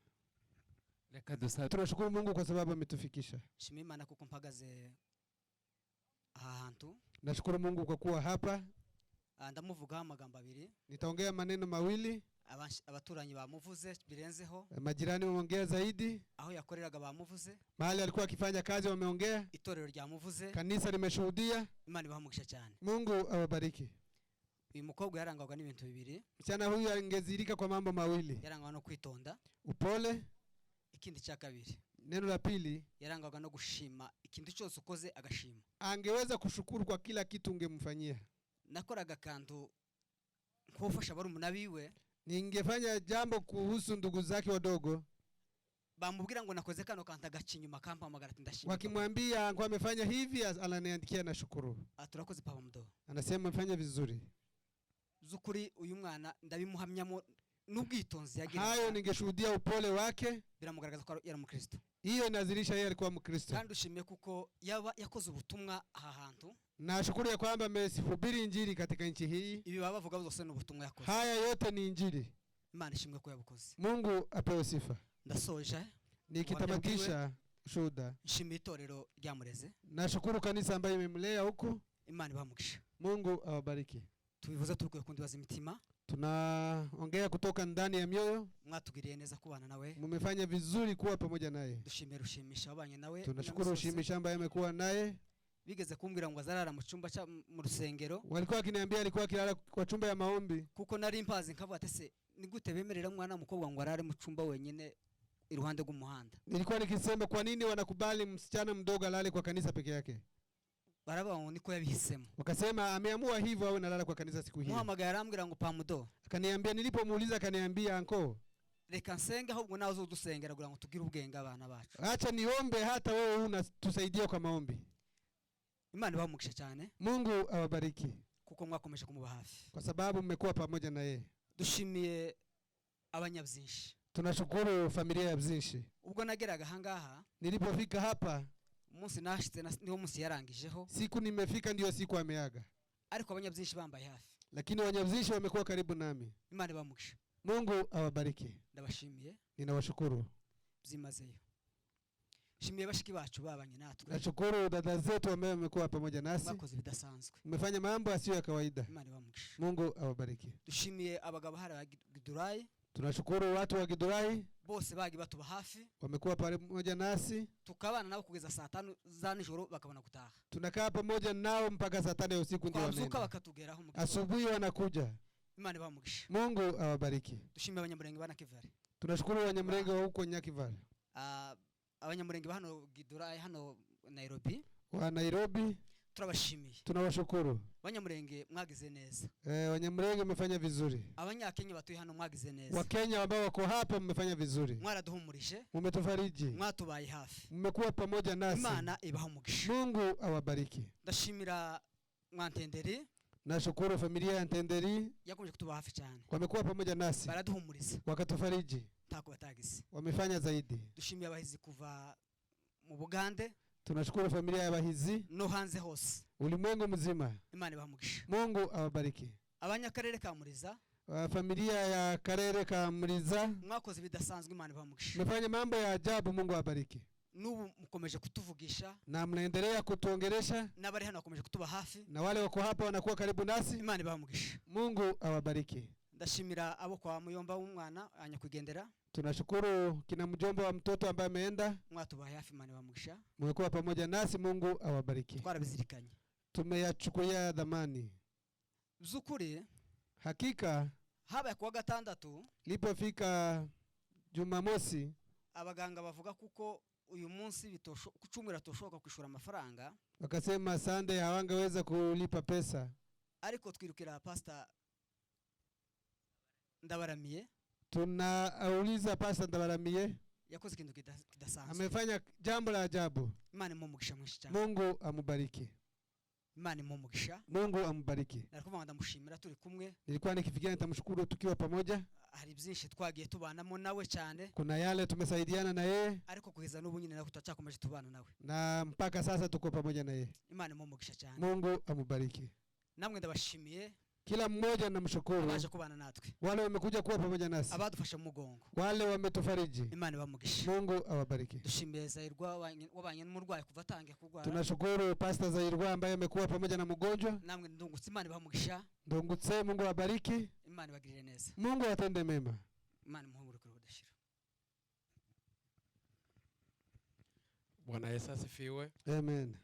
Reka dusabe. Tunashukuru Mungu kwa sababu ametufikisha. Shima Imana kuko mpagaze aha hantu. Nashukuru Mungu kwa kuwa hapa. Ah, ndamuvugaho amagambo abiri. Nitaongea maneno mawili. Abaturanyi bamuvuze birenzeho. Majirani wameongea zaidi. Aho yakoreraga bamuvuze. Mahali alikuwa akifanya kazi wameongea. Itorero ryamuvuze. Kanisa limeshuhudia. Imana ibahe umugisha cyane. Mungu awabariki. Uyu mukobwa yarangwaga n'ibintu bibiri. Msichana huyu angezirika kwa mambo mawili. Yarangwaga no kwitonda. Upole. Ikindi cya kabiri. Neno la pili. Yarangwaga no gushima ikintu cyose ukoze agashima. Angeweza kushukuru kwa kila kitu ungemfanyia. Nakoraga akantu nk'ufasha barumuna biwe. Ningefanya jambo kuhusu ndugu zake wadogo. Bamubwira ngo nakoze kano kantu agaca inyuma akampamagara ati ndashima. Wakimwambia ngo amefanya hivi, ananiandikia na shukuru. Ah, turakoze papa mudo. Anasema amefanya vizuri. Zukuri uyu mwana ndabimuhamyamo n'ubwitonzi yagira. Hayo ningeshuhudia upole wake. Biramugaragaza ko yari umukristo. Hiyo inazirisha yeye alikuwa Mkristo. Kandi ushimye kuko yaba yakoze ubutumwa aha hantu. Nashukuru ya kwamba amehubiri injili katika nchi hii. Ibi baba bavuga byose ni ubutumwa yakoze. Haya yote ni injili. Imana ishimwe ko yabukoze. Mungu apewe sifa. Ndasoje. Nikitamatisha ushuhuda. Nshimiye itorero ryamureze. Nashukuru kanisa ambayo imemlea huku. Imana ibahe. Mungu awabariki. Tubivuze tukuye ku ndiba z'imitima. Tunaongea kutoka ndani ya mioyo. Mwatugiriye neza kubana nawe. Mmefanya vizuri kuwa pamoja naye. Dushimire Rushimisha wabanye nawe. Tunashukuru Rushimisha ambaye amekuwa naye. Bigeze kumbwira ngo azarara mu cyumba cya mu rusengero. Walikuwa wakiniambia alikuwa akilala kwa chumba ya maombi. Kuko nari mpazi nkavuga ati se ni gute bemerera umwana w'umukobwa ngo arare mu cyumba wenyine iruhande rw'umuhanda. Nilikuwa nikisema kwa nini wanakubali msichana mdogo alale kwa kanisa peke yake? Baravuga ngo niko yabihisemo. Wakasema ameamua hivyo awe nalala kwa kanisa siku hiyo. Muhamagaye arambwira ngo pamudo. Akaniambia, nilipomuuliza akaniambia anko. Reka nsenge ahubwo nawe uzodusengera kugira ngo tugire ubwenge abana bacu. Acha niombe hata wewe unatusaidia kwa maombi. Imana ibahe umugisha cyane. Mungu awabariki. Kuko mwakomeje kumuba hafi. Kwa sababu mmekuwa pamoja na yeye. Dushimiye abanyabyinshi. Tunashukuru familia ya Byinshi. Ubwo nageraga ahangaha, nilipofika hapa, umunsi nashitse niwo munsi yarangijeho. Siku nimefika ndio siku ameaga. Ariko abanyabyinshi bambaye hafi. Lakini wanyabyinshi wamekuwa karibu nami. Imana ibahe umugisha. Mungu awabariki. Ndabashimiye. Ninawashukuru. Byimazeyo. Shimiye bashiki bacu babanye natwe. Nashukuru dada zetu ambao wamekuwa pamoja nasi. Mwakoze ibidasanzwe. Mmefanya mambo yasiyo ya kawaida. Imana ibahe umugisha. Mungu awabariki. Dushimiye abagabo hari ba Gidurai. Tunashukuru watu wa Gidurai. Bose bagi batuba hafi. Wamekuwa pamoja nasi. Tukabana nabo kugeza saa 5 za nijoro bakabona gutaha. Tunakaa pamoja nao mpaka saa 5 ya usiku ndio Twabyuka wanaenda. bakatugeraho mu gitondo. Asubuhi wanakuja. Imana ibahe umugisha. Mungu awabariki. Dushimiye abanyamurenge ba Nakivale. Tunashukuru wanyamurenge wa huko Nyakivale. Abanyamurenge ba hano Gidurai hano Nairobi. Wa Nairobi. Turabashimiye. Tunawashukuru. Abanyamurenge mwagize neza. Wanyamurenge mmefanya vizuri. Abanyakenya batuye hano mwagize neza. Wakenya ambao wako hapa mmefanya vizuri. Mwaraduhumurije. Mmetufariji. Mwatubaye hafi. Mmekuwa pamoja nasi. Imana ibahe umugisha. Mungu awabariki. Ndashimira Mwantenderi. Nashukuru familia ya Ntenderi. Yakomeje kutuba hafi cyane. Wamekuwa pamoja nasi. Baraduhumuriza. Wakatufariji. Ntako batagize. Wamefanya zaidi. Dushimiye abahizi kuva mu Bugande. Tunashukuru familia ya Bahizi. No hanze hose. Ulimwengu mzima. Imana ibahe umugisha. Mungu awabariki. Abanyakarere ka Muriza. Familia ya Karere ka Muriza. Mwakoze ibidasanzwe, Imana ibahe umugisha. Mmefanya mambo ya ajabu, Mungu awabariki. N'ubu mukomeje kutuvugisha. Na mnaendelea kutuongelesha. N'abari hano bakomeje kutuba hafi. Na wale wako hapa wanakuwa karibu nasi. Imana ibahe umugisha. Mungu awabariki. Ndashimira abo kwa muyomba w'umwana nyakwigendera. Tunashukuru kina mjomba wa mtoto ambaye ameenda. Mwatubaye hafi, Imana ibahe umugisha. Mmekuwa pamoja nasi, Mungu awabariki. Twarabizirikanye. Tumeyachukulia dhamani. By'ukuri, Hakika, habaye kuwa gatandatu, ilipofika Jumamosi, abaganga bavuga kuko uyu munsi bitosho ku cyumweru atoshoboka kwishura amafaranga. Wakasema Sunday hawangeweza kulipa pesa. Ariko twirukira Pastor Ndabaramiye. Tunauliza Pastor Ndabaramiye. Yakoze ikintu kidasanzwe. Amefanya jambo la ajabu. Imana imuhe umugisha mwinshi cyane. Mungu amubariki. Imana imuhe umugisha. Mungu amubariki. Nari kuvuga ngo ndamushimira turi kumwe. Nilikuwa nikifikiria nitamshukuru tukiwa pamoja. Hari byinshi twagiye tubanamo nawe cyane. Kuna yale tumesaidiana na yeye. Ariko kugeza n'ubu nyine nawe turacyakomeje tubana nawe. Na mpaka sasa tuko pamoja na yeye. Imana imuhe umugisha cyane. Mungu amubariki. Namwe ndabashimiye. Kila mmoja namshukuru. Abaje kubana natwe. Wale wamekuja kuwa pamoja nasi. Abadufashe mu mugongo. Wale wametufariji. Imana ibahe umugisha. Mungu awabariki. Dushimiye Zahirwa wabanye n'umurwayi kuva atangiye kurwara. Tunashukuru Pastor Zahirwa ambaye amekuwa pamoja na mgonjwa. Namwe ndungutse, Imana ibahe umugisha. Ndungutse, Mungu awabariki. Imana ibagirire neza. Mungu atende mema. Imana imuhe uburuhukiro budashira. Bwana Yesu asifiwe. Amen.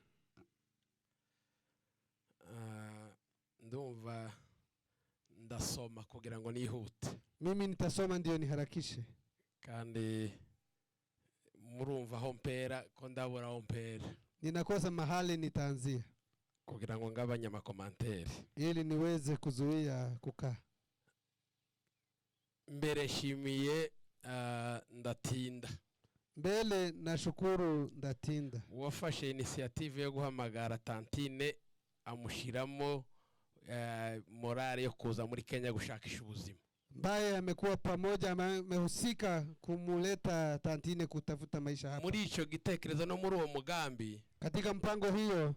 Ah, ndumva ndasoma kugira ngo nihute. Mimi nitasoma ndio niharakishe. Kandi murumva aho mpera ko ndabura aho mpera. Ninakosa mahali nitaanzia. Kugira ngo ngabanye amacommentaires. Ili niweze kuzuia kukaa. Mbere nshimiye Ndatinda. Mbele nashukuru Ndatinda. Wafashe initiative yo guhamagara Tantine amushiramo morale yo kuza muri Kenya gushakisha ubuzima. Ambaye amekuwa pamoja amehusika kumuleta Tantine kutafuta maisha hapa. Muri ico gitekerezo no muri uwo mugambi, Katika mpango hiyo,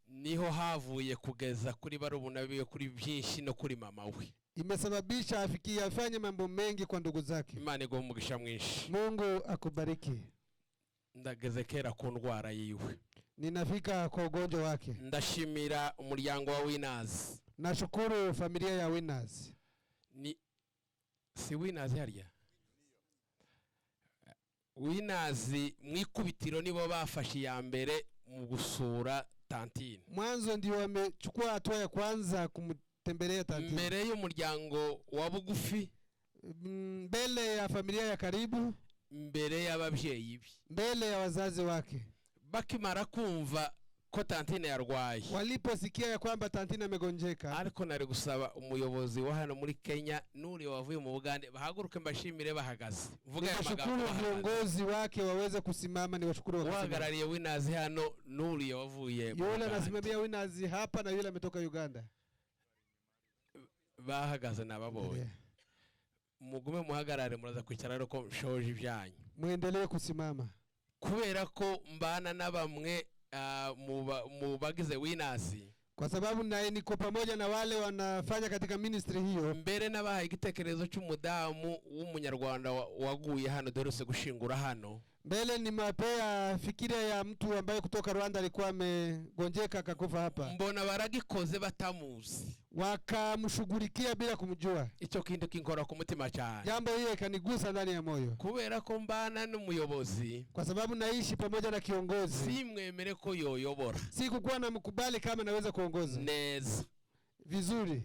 niho havuye kugeza kuri barumuna biwe, kuri byinshi no kuri mama we. Imesababisha afikie afanye mambo mengi kwa ndugu zake. Imana iguhe umugisha mwinshi. Mungu akubariki. Ndageze kera ku ndwara yiwe. Ninafika kwa ugonjwa wake. Ndashimira umuryango wa Winners. Nashukuru familia ya Winners. Ni si Winners harya? Winners mu ikubitiro nibo bafashe iya mbere mu gusura Tantine. Mwanzo ndio wamechukua hatua ya kwanza kumtembelea Tantine. Mbere y'umuryango wa bugufi, Mbele ya familia ya karibu, mbere y'ababyeyi be, mbele ya wazazi wake. Bakimara kumva ko Tantine yarwaye, Waliposikia ya kwamba Tantine amegonjeka, ariko nari gusaba umuyobozi wa hano muri Kenya n'uriya wavuye mu Bugande bahaguruke mbashimire bahagaze. Mvuge aya magambo Nikashukuru bahagaze. viongozi wake waweze kusimama, ni washukuru wakasimama. Uhagarariye Winners hano n'uriya wavuye mu Yule Bugande. anasimamia Winners hapa na yule ametoka Uganda. Bahagaze nababonye. Mugume muhagarare, muraza kwicara ariko nshoje ibyanyu. Muendelee kusimama. Kubera ko mbana na bamwe mu bagize Winners, Kwa sababu naye niko pamoja na wale wanafanya katika ministry hiyo. Mbere nabahaye igitekerezo cy'umudamu w'umunyarwanda waguye hano duherutse gushingura hano. Mbele nimewapea fikiria ya mtu ambaye kutoka Rwanda alikuwa amegonjeka akakufa hapa. Mbona baragikoze batamuzi. Wakamshughulikia bila kumjua. Icyo kintu kinkora ku mutima cyane. Jambo hiyo ikanigusa ndani ya moyo. Kubera ko mbana n'umuyobozi, Kwa sababu naishi pamoja na kiongozi. Simwemere ko yoyobora. Sikukuwa namkubali kama naweza kuongoza. Neza. Vizuri.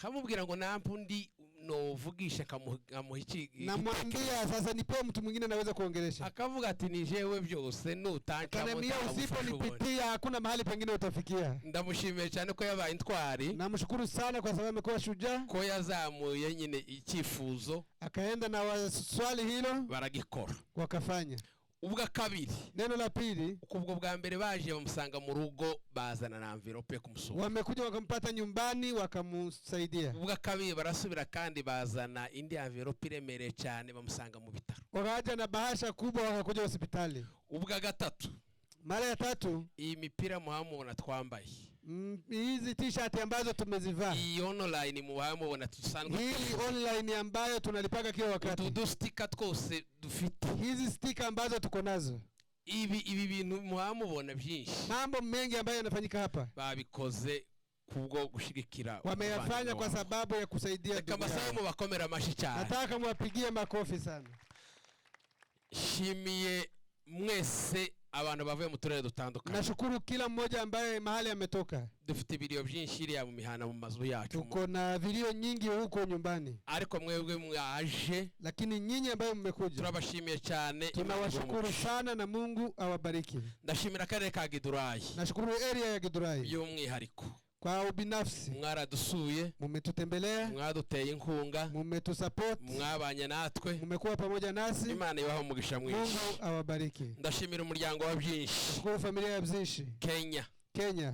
Kamubwira ngo nampa undi novugisha nkamuha iki Namwambia sasa nipewe mtu mwingine naweza kuongelesha. Akavuga ati ni jewe byose nutancamo Akaniambia ntabufasha ubone. usiponipitia hakuna mahali pengine utafikia. Ndamushimiye cyane ko yabaye intwari. Namshukuru sana kwa sababu amekuwa shujaa. Ko yazamuye nyine icyifuzo. Akaenda na swali hilo baragikora. Wakafanya. Ubwa kabiri. Neno la pili. Ubwo bwa mbere baje bamusanga mu rugo bazana na envelope kumusura. Wamekuja wakampata nyumbani wakamsaidia. Ubwa kabiri barasubira kandi bazana indi envelope iremereye cyane bamusanga mu bitaro. Wakaja na bahasha kubwa wakakuja hospitali. Ubwa gatatu. Mara ya tatu. Iyi mipira muhamubona twambaye. Hizi t-shirt ambazo tumezivaa. Iyi online muhamubona tusanzwe. Hii online ambayo tunalipaga kila wakati. Utu sticker twose dufite. Hizi sticker ambazo tuko nazo. Ibi bintu muhamubona byinshi, Mambo mengi ambayo yanafanyika hapa babikoze kubwo gushigikira wameyafanya umuvandimwe kwa wabo. sababu ya kusaidia Reka ndugu mbasabe yao. mubakomere amashyi cyane. Nataka muwapigie makofi sana. Nshimiye mwese abantu bavuye mu turere dutandukanye. Nashukuru kila mmoja ambaye mahali ametoka. Dufite ibiriyo byinshi iriya mu mihana, mu mazu yacu. Tuko na vilio nyingi huko nyumbani, Ariko mwebwe mwaje, lakini nyinyi ambayo mmekuja, turabashimiye cyane. Imana tunawashukuru ibahe sana na Mungu awabariki. Ndashimira akarere ka Gidurayi Nashukuru area ya Githurai by'umwihariko. kwa ubinafsi, Mwaradusuye, mumetutembelea, mwaduteye inkunga, mumetusupport, mwabanye natwe. mmekuwa pamoja nasi. Imana ibahe umugisha mwinshi. Mungu awabariki. Ndashimira umuryango wa Byinshi. Nashukuru familia ya Bzinshi. Kenya Kenya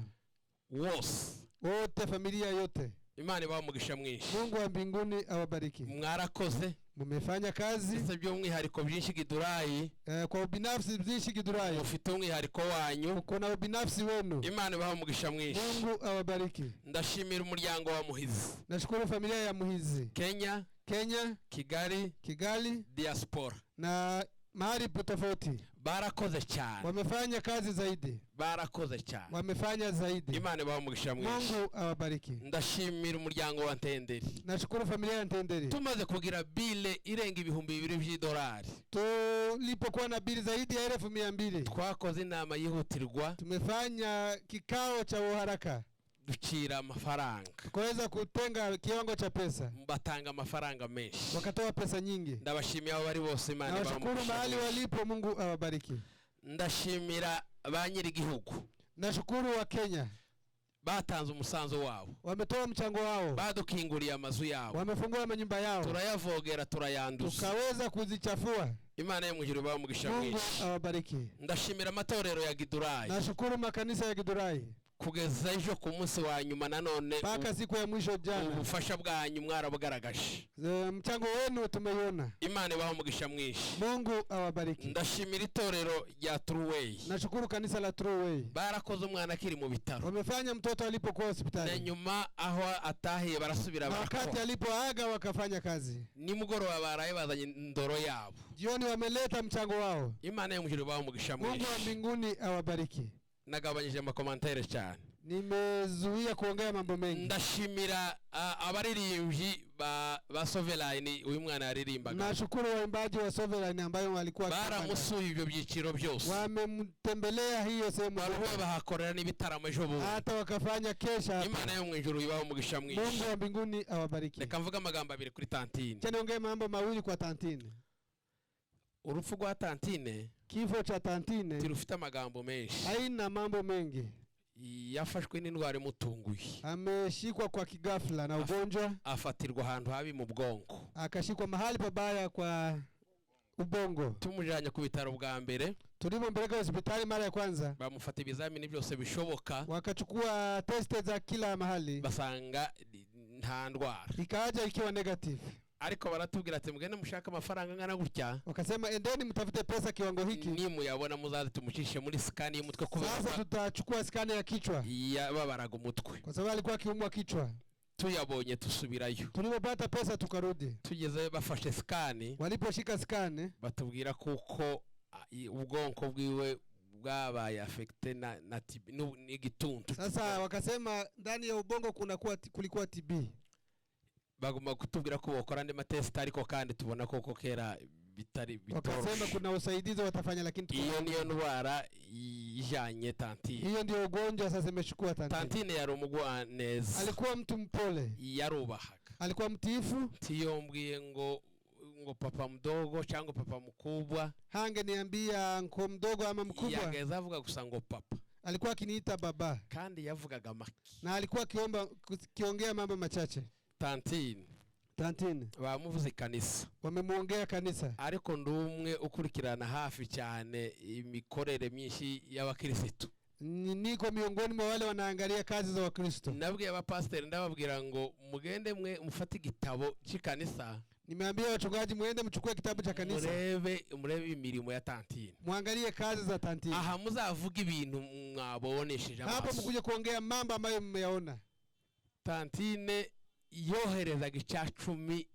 wose. wote, familia yote. Imana ibahe umugisha mwinshi. Mungu wa mbinguni awabariki. Mwarakoze. Mmefanya kazi. Ndetse by'umwihariko Byinshi Gidurayi, Kwa ubinafsi Bzinshi Githurai, mufite umwihariko wanyu. kuna ubinafsi wenu. Imana ibahe umugisha mwinshi. Mungu awabariki. Ndashimira umuryango wa Muhizi. Nashukuru familia ya Muhizi. Kenya, Kenya, Kigali, Kigali diaspora. Na mahali tofauti. Barakoze cyane. Wamefanya kazi zaidi, Barakoze cyane. wamefanya zaidi. Imana ibahe umugisha mwinshi. Mungu awabariki. Ndashimira umuryango wa Ntenderi. Nashukuru familia ya Ntenderi. Tumaze kugira bill irenga 2000 by'idolari, Tulipokuwa na bili zaidi ya 200,000, twakoze inama yihutirwa, tumefanya kikao cha uharaka, ducira amafaranga, tukaweza kutenga kiwango cha pesa, batanga amafaranga menshi. Wakatoa pesa nyingi. Ndabashimiye aho bari bose, Imana ibahe Nawashukuru umugisha mahali mwinshi. walipo, Mungu awabariki. Ndashimira ba nyir'igihugu. Nashukuru wa Kenya, Batanze umusanzu wabo, wametoa mchango wao, badukinguriye amazu yabo, wamefungua manyumba yao, turayavogera, turayanduza. Tukaweza kuzichafua. Imana yo mu ijuru ibahe umugisha Mungu mwinshi. awabariki. Ndashimira amatorero ya Gidurayi. Nashukuru makanisa ya Githurai. Kugeza ejo ku munsi wa nyuma nanone, Mpaka siku ya mwisho jana, ubufasha bwanyu mwarabugaragaje. Mchango wenu tumeiona. Imana ibahe umugisha mwinshi. Mungu awabariki. Ndashimira itorero rya True Way. Nashukuru kanisa la True Way, Barakoze umwana akiri mu bitaro, wamefanya mtoto alipokuwa na hospitali, nyuma aho atahiye barasubira na wakati barakora. alipoaga wakafanya kazi. Nimugoroba baraye bazanye indoro yabo. Jioni wameleta mchango wao. Imana yo mu ijuru ibahe umugisha Mungu wa mwinshi. mbinguni awabariki. Nagabanyije amacommentaires cyane. Nimezuia kuongea mambo mengi. Ndashimira abaririmbyi ba Sovereign uyu mwana yaririmbaga. Nashukuru waimbaji wa Sovereign ambayo walikuwa wakiimba. Baramusuye ibyo byiciro byose, Wamemtembelea hiyo sehemu baruwe zote. bahakorera n'ibitaramo ejo bundi. Hata wakafanya kesha hapa. Imana yo mu ijuru ibahe umugisha mwinshi. Mungu wa mbinguni awabariki. Reka mvuge amagambo abiri kuri tantine. Acha niongee mambo mawili kwa tantine. Urupfu rwa tantine Kifo cha tantine tirufite amagambo menshi. Haina mambo mengi. Yafashwe n'indwara imutunguye, Ameshikwa kwa kigafla na ugonjwa, afatirwa ahantu habi mu bwonko. Akashikwa mahali pabaya kwa ubongo. Tumujyanye ku bitaro bwa mbere, Tulipompeleka hospitali mara ya kwanza, bamufata ibizamini byose bishoboka, wakachukua test za kila mahali, basanga nta ndwara. Ikaaja ikiwa negative. Ariko baratubwira ati mugende mushake amafaranga angana gutya, Wakasema endeni mtafute pesa kiwango hiki, nimuyabona muzaze tumucishe muri scan y'umutwe kubera sasa tutachukua skani ya kichwa, yababaraga umutwe. Kwa sababu alikuwa akiumwa kichwa. Tuyabonye tusubirayo. Tulipopata pesa tukarudi. Tugezeyo bafashe scan, Waliposhika skani, batubwira kuko ubwonko bwiwe bwabaye affecté na TB n'igituntu. Sasa wakasema ndani ya ubongo kulikuwa TB. Bagomba kutubwira ko bokora andi matest, ariko kandi tubona koko kera bitari Wakasema bitoroshe. kuna usaidizi watafanya, lakini Iyo niyo ndwara ijanye tantine. Hiyo ndio ugonjwa sasa imechukua tantine. Tantine yari umugwaneza. Alikuwa mtu mpole, Yarubahaga. Alikuwa mtiifu. Tiyombwiye ngo papa mdogo cyangwa papa mkubwa. Hangeniambia nko mdogo ama mkubwa, Yageza avuga gusa ngo papa. Alikuwa akiniita baba, Kandi yavugaga make. Na alikuwa akiomba kiongea mambo machache. Tantine Tantine bamuvuze ikanisa, wamemuongea kanisa, ariko ndi umwe ukurikirana hafi cyane imikorere myinshi y'abakirisitu. Niko miongoni mwa wale wanaangalia kazi za Wakristo. Nabwiye abapasiteri, ndababwira ngo mugende mwe mufate igitabo cy'ikanisa, Nimeambia wachungaji muende mchukue kitabu cha kanisa, murebe imirimo ya tantine. Muangalie kazi za tantine. Aha muzavuga ibintu mwabonesheje Hapo amaso. mkuje kuongea mambo ambayo mmeyaona. Tantine yoherezaga icya cumi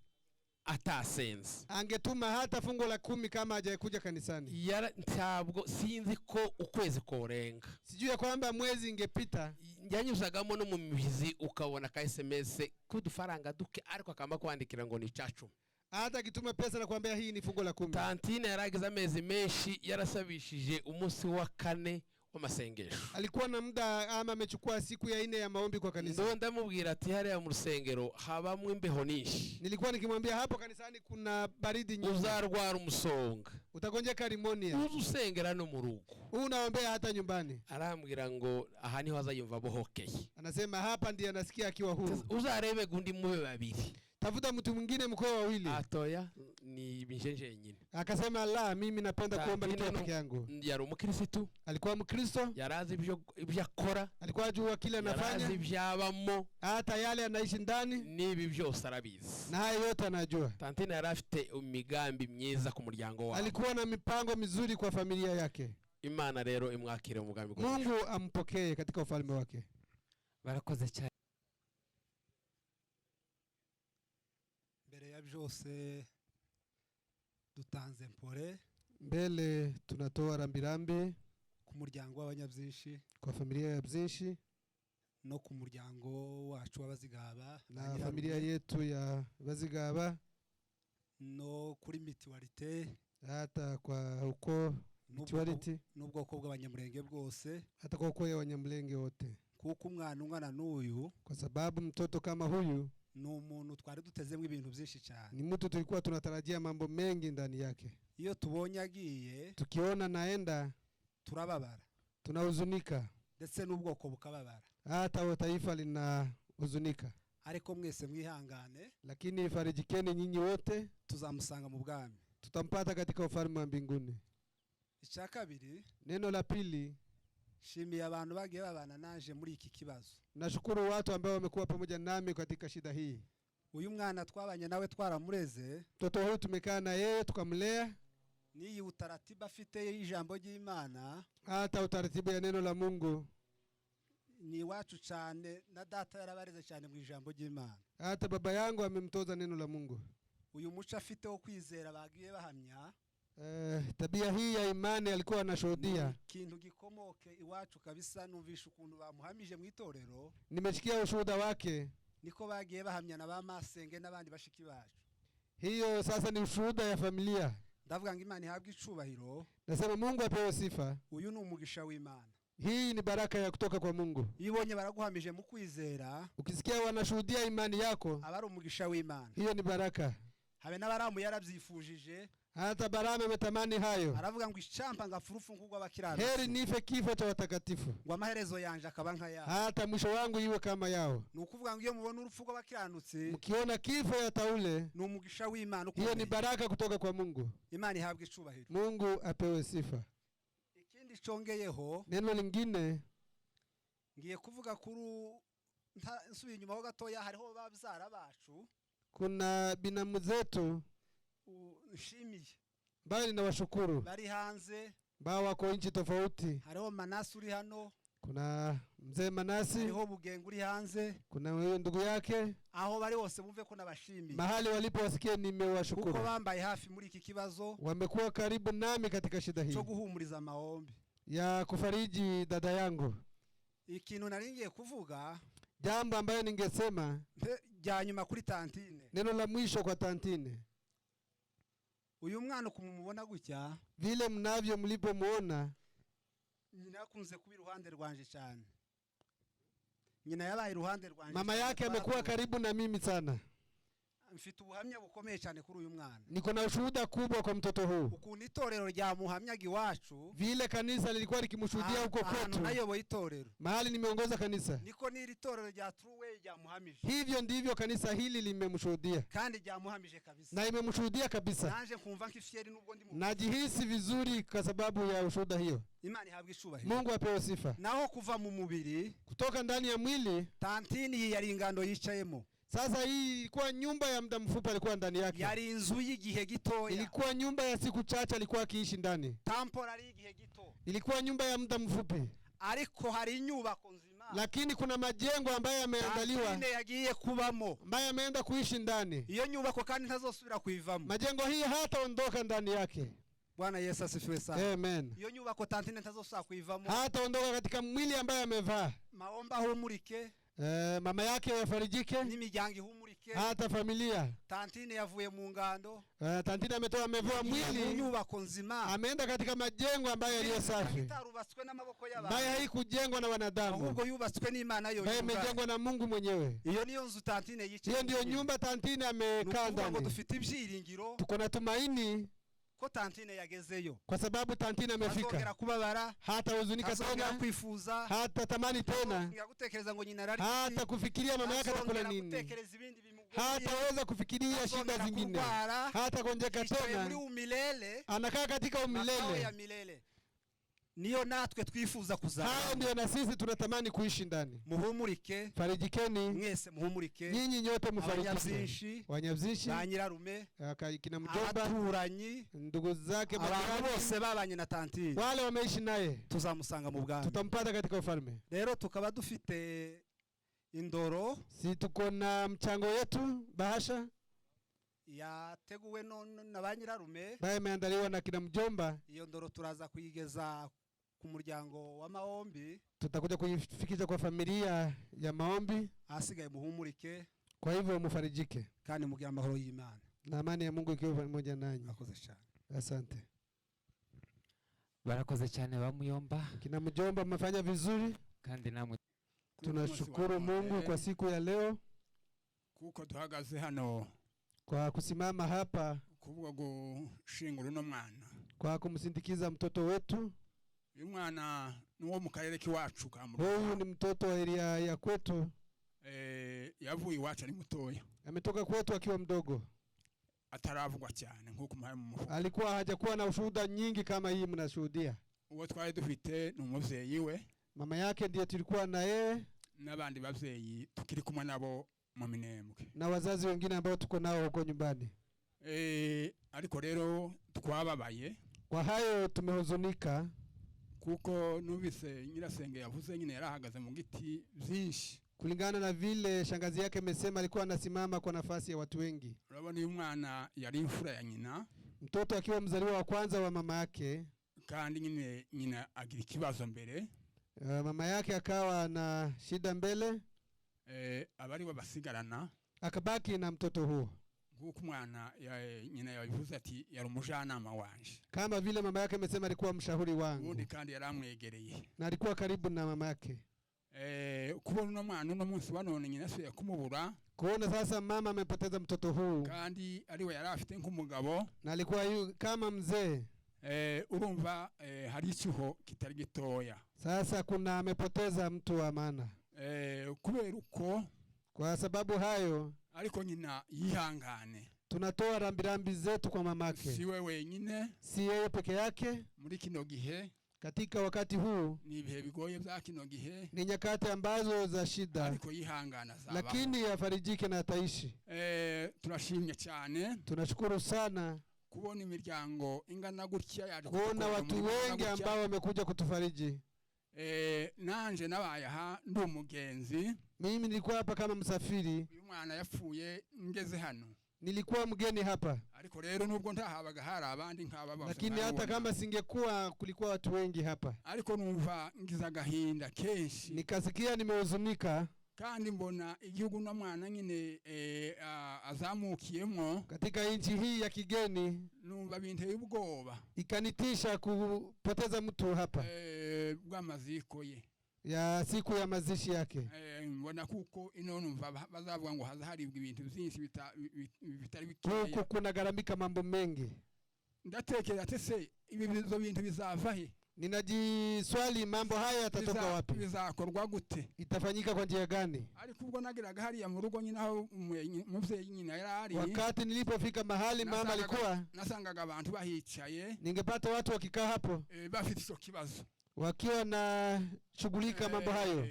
Atasenze. Angetuma hata fungu la kumi kama hajakuja kanisani. Ntabwo sinzi ko ukwezi korenga. Sijui ya kwamba mwezi ingepita. Yanyuzagamo no mu mizi ukabona ka SMS k'udufaranga duke ariko akamba kwandikira ngo ni icacumi. Hata akituma pesa na kuambia hii ni fungu la kumi. Tantine yaragize amezi menshi yarasabishije umunsi wa kane w'amasengesho. Alikuwa na muda ama amechukua siku ya ine ya maombi kwa kanisa. Ndo ndamubwira ati hariya mu rusengero habamwo imbeho nyinshi. Nilikuwa nikimwambia hapo kanisani kuna baridi nyingi. Uzarwara umusonga. Utagonjeka pneumonia. Uze usengera no mu rugo. Unaombea hata nyumbani. Arambwira ngo aha niho azayumva abohokeye. Anasema hapa ndiye anasikia akiwa huru. Uzarebe gundi mube babiri. Tafuta mtu mwingine mkoa wawili. Atoya ni binjenje nyine. Akasema la, mimi napenda kuomba nikiwa peke yangu. Yari umukirisitu. Alikuwa Mkristo. Yarazi ibyo akora. Alikuwa ajua kile anafanya. Yarazi ibyo abamo. Hata yale anaishi ndani. N'ibi byose arabizi. Na haya yote anajua. Tantine yari afite imigambi myiza ku muryango wawe. Alikuwa na mipango mizuri kwa familia yake. Imana rero imwakire mu mugambi. Mungu ampokee katika ufalme wake. Barakoze cyane. Mbere ya byose dutanze mpore. Mbele tunatoa rambirambi ku muryango w'abanyabyinshi, kwa familia ya Byinshi, no ku muryango wacu w'abazigaba na familia yetu ya Bazigaba, no kuri mutualité, hata kwa ukoo mutuality, n'ubwoko bw'abanyamurenge bwose, hata kwa ukoo ya Wanyamulenge wote, kuko umwana ungana n'uyu, kwa sababu mtoto kama huyu ni umuntu twari dutezemo ibintu byinshi cyane. Ni mtu tulikuwa tunatarajia mambo mengi ndani yake. Iyo tubonye agiye, tukiona naenda, turababara, tunahuzunika, ndetse n'ubwoko bukababara, hata taifa linahuzunika. Ariko mwese mwihangane, lakini farijikeni nyinyi wote, tuzamusanga mu bwami, tutampata katika ufalme wa mbinguni. Icya kabiri, neno la pili, nshimiye abantu bagiye babana naje muri iki kibazo. Nashukuru watu ambao wamekuwa pamoja nami katika shida hii. Uyu mwana twabanye nawe twaramureze. Mtoto huyu tumekaa na yeye tukamlea. N'iyi utaratibu afite y'ijambo ry'Imana, hata utaratibu ya neno la Mungu, ni iwacu cyane na data yarabareze cyane mu ijambo ry'Imana. Hata baba yangu amemtoza neno la Mungu. Uyu muco afite wo kwizera bagiye bahamya, tabia hii ya imani alikuwa anashuhudia. Kintu gikomoke iwacu kabisa, numvisha ukuntu bamuhamije mu itorero. Nimesikia ushuhuda wake. Niko bagiye bahamya na ba masenge n'abandi bashiki bacu. Hiyo sasa ni ushuhuda ya familia. Ndavuga ngo Imana ihabwe icubahiro. Nasema Mungu apewe sifa. Uyu ni umugisha w'Imana. Hii ni baraka ya kutoka kwa Mungu. Iyo ubonye baraguhamije mu kwizera, ukisikia wanashuhudia imani yako, aba ari umugisha w'Imana. Hiyo ni baraka. Habe n'abaramu yarabyifujije. Hata Baramu ametamani hayo. Aravuga ngo icampa ngapfa urupfu nk'urw'abakiranutsi. Heri nife kifo cha watakatifu. Ngo amaherezo yanje akaba nka yao. Hata mwisho wangu iwe kama yao. Ni ukuvuga ngo iyo mubona urupfu rw'abakiranutsi, mkiona kifo ya taule, ni umugisha w'Imana hiyo ni ukomeye. baraka kutoka kwa Mungu. Imana ihabwe icubahiro. Mungu apewe sifa. Ikindi congeyeho, neno lingine, ngiye kuvuga kuri nsubiye inyuma ho gatoya, hariho babyara bacu, kuna binamu zetu nshimiye ambayo ninawashukuru, bari hanze, ambao wako nchi tofauti. Hariho Manasi uri hano, kuna mzee Manasi, hariho Bugengo uri hanze. kuna huyo ndugu yake. Aho bari hose bumve ko nabashimiye. Mahali walipo wasikie nimewashukuru. Kuko bambaye hafi muri iki kibazo, wamekuwa karibu nami katika shida hii cyo guhumuriza maombi, ya kufariji dada yangu. Ikintu nari ngiye kuvuga, jambo ambayo ningesema rya nyuma kuri Tantine, neno la mwisho kwa Tantine, uyu mwana ukumumubona gutya, vile mnavyo mlipomuona, nyina yakunze kuba iruhande rwanje cyane. Nyina yabaye iruhande rwanje mama yake amekuwa karibu na mimi sana. Mfite ubuhamya bukomeye cyane kuri uyu mwana. Niko na ushuhuda kubwa kwa mtoto huu. Ukuntu itorero ryamuhamyaga iwacu, vile kanisa lilikuwa likimshuhudia huko kwetu, nayoboye itorero, mahali nimeongoza kanisa, niko n'iri torero rya True Way ryamuhamije. Hivyo ndivyo kanisa hili limemshuhudia. Kandi ryamuhamije kabisa. Na imemshuhudia kabisa. Nanje nkumva nk'ifyeri nubwo ndi mu Najihisi vizuri kwa sababu ya ushuhuda hiyo. Imana ihabwe icubahiro. Mungu apewe sifa. Naho kuva mu mubiri, kutoka ndani ya mwili, Tantini iyi yari ingando yicayemo. Sasa hii ilikuwa nyumba ya muda mfupi alikuwa ndani yake. Yari inzu y'igihe gitoya. Ilikuwa nyumba ya siku chache alikuwa akiishi ndani. Temporary y'igihe gito. Ilikuwa nyumba ya muda mfupi. Ariko hari inyubako nzima. Lakini kuna majengo ambayo yameandaliwa, Tantine yagiye kubamo, ambayo ameenda kuishi ndani. Iyo nyubako kandi ntazosubira kuyivamo. Majengo hii hataondoka ndani yake. Bwana Yesu asifiwe sana. Amen. Iyo nyubako tantine ntazosubira kuyivamo. Hataondoka katika mwili ambaye amevaa. Maomba ahumurike, Mama yake yafarijike, n'imiryango ihumurike. hata familia. Tantine yavuye mu ngando, Tantine ametoa, amevua mu mwili, nyubako nzima ameenda katika majengo ambayo yaliyo safi, itarubatswe n'amaboko ambayo y'abantu, haikujengwa na wanadamu, ahubwo yubatswe n'Imana ambayo yonyine ubwayo. imejengwa na Mungu mwenyewe. Iyo niyo nzu tantine yicaye. Hiyo ndiyo nyumba tantine Ni amekaa ukuvuga ngo ndani. dufite ibyiringiro Tuko na tumaini ko tantine yagezeyo, kwa sababu tantine ntazongera amefika, kubabara, hatahuzunika ntazongera tena, kwifuza, hata tamani tena, ntazongera gutekereza ngo nyina ararya iki, hata kufikiria mama yake atakula ntazongera nini, gutekereza ibindi bimugoye, hataweza kufikiria shida ntazongera zingine, kurwara. hata gonjeka Yicaye muri tena, umilele, anakaa katika makao ya umilele. milele. Niyo natwe twifuza Hayo kuzaba. ndiyo na sisi tunatamani kuishi ndani. Muhumurike Farijikeni mwese, muhumurike nyinyi nyote, mufarijike. Abanyabyinshi, Wanyabzinshi, ba nyirarume, kina mjomba, abaturanyi, ndugu zake, abantu majirani, bose babanye na tantine, wale wameishi naye, tuzamusanga mu bwami. tutampata katika ufalme. Rero tukaba dufite indoro Si tuko na mchango yetu, bahasha yateguwe na ba nyirarume. ambayo imeandaliwa na kina mjomba, Iyo ndoro turaza kuyigeza ku muryango wa Maombi. tutakuja kuifikisha kwa familia ya Maombi. Ahasigaye muhumurike Kwa hivyo mufarijike kandi mugire amahoro y'Imana. na amani ya Mungu ikiwa pamoja nanyi. Murakoze cyane. Asante. Barakoze cyane ba muyomba. Kina mjomba, mmefanya vizuri. Kandi namwe. Tunashukuru Mungu kwa siku ya leo kuko duhagaze hano kwa kusimama hapa kubwo gushingura uno mwana. kwa kumsindikiza mtoto wetu. Uyu mwana ni uwo mu karere k'iwacu ka Huyu ni mtoto wa area ya kwetu, Yavuye iwacu ari mutoya, ametoka kwetu akiwa mdogo, ataravugwa cyane nk'uko muhaye mu mufuka. Alikuwa hajakuwa na ushuhuda nyingi kama hii mnashuhudia. Uwo twari dufite ni umuvyeyi we Mama yake ndiye tulikuwa na yeye n'abandi bavyeyi tukiri kumwe nabo mu Minembwe. Na wazazi wengine ambao tuko nao huko nyumbani. Ariko rero twababaye Kwa hayo tumehuzunika, kuko numvise nyirasenge yavuze nyine yarahagaze mu giti byinshi. Kulingana na vile shangazi yake amesema, alikuwa anasimama kwa nafasi ya watu wengi. Urabona uyu mwana yari imfura ya nyina, Mtoto akiwa mzaliwa wa kwanza wa mama yake, kandi nyine nyina agira ikibazo mbere, mama yake akawa na shida mbele, aba ariwe basigarana, akabaki na mtoto huo, nk'uko umwana nyina yabivuze ati yari umujanama wanje, kama vile mama yake amesema alikuwa mshauri wangu ubundi kandi yaramwegereye. Na alikuwa karibu na mama yake. Kubona uno mwana uno munsi wa none nyina asubiye kumubura, Kuona sasa mama amepoteza mtoto huu kandi ariwe yari afite nk'umugabo, na alikuwa kama mzee, urumva hari icyuho kitari gitoya. Sasa kuna amepoteza mtu wa maana. Kubera uko, Kwa sababu hayo, ariko nyina yihangane, tunatoa rambirambi zetu kwa mamake, si we wenyine si yeye peke yake. Muri kino gihe, Katika wakati huu ni ibihe bigoye bya kino gihe, ni nyakati ambazo za shida, ariko yihangana azabaho. Lakini afarijike na ataishi. Turashimye cyane Tunashukuru sana kubona imiryango ingana gutya yaje kuona kudukorera watu umurimo ungana wengi gutya. ambao wamekuja kutufariji. Nanje nabaye aha ndi umugenzi. Mimi nilikuwa hapa kama msafiri, Uyu mwana yapfuye ngeze hano, nilikuwa mgeni hapa, ariko rero nubwo ntahabaga hari abandi nk'aba bose lakini hata nkabibona. kama singekuwa, kulikuwa watu wengi hapa. Ariko numva ngize agahinda kenshi, Nikasikia nimehuzunika kandi mbona igihugu uno mwana nyine azamukiyemo, katika nchi hii ya kigeni, numva binteye ubwoba ikanitisha kupoteza mtu hapa bw'amaziko ye, ya siku ya mazishi yake. Mbona kuko ino numva bazavuga ngo haza haribwa ibintu byinshi bitari bikeya. Huku kunagharamika mambo mengi. Ndatekereza ati se ibi bizo bintu bizava he? Ninajiswali mambo haya yatatoka wapi? Bizakorwa gute? Itafanyika kwa njia gani? Ariko ubwo nageraga hariya mu rugo nyine aho umuvyeyi nyina yari ari, Wakati nilipofika mahali mama alikuwa, nasangaga abantu bahicaye, ningepata watu wakikaa hapo bafite ico kibazo, wakiwa na shughulika mambo hayo.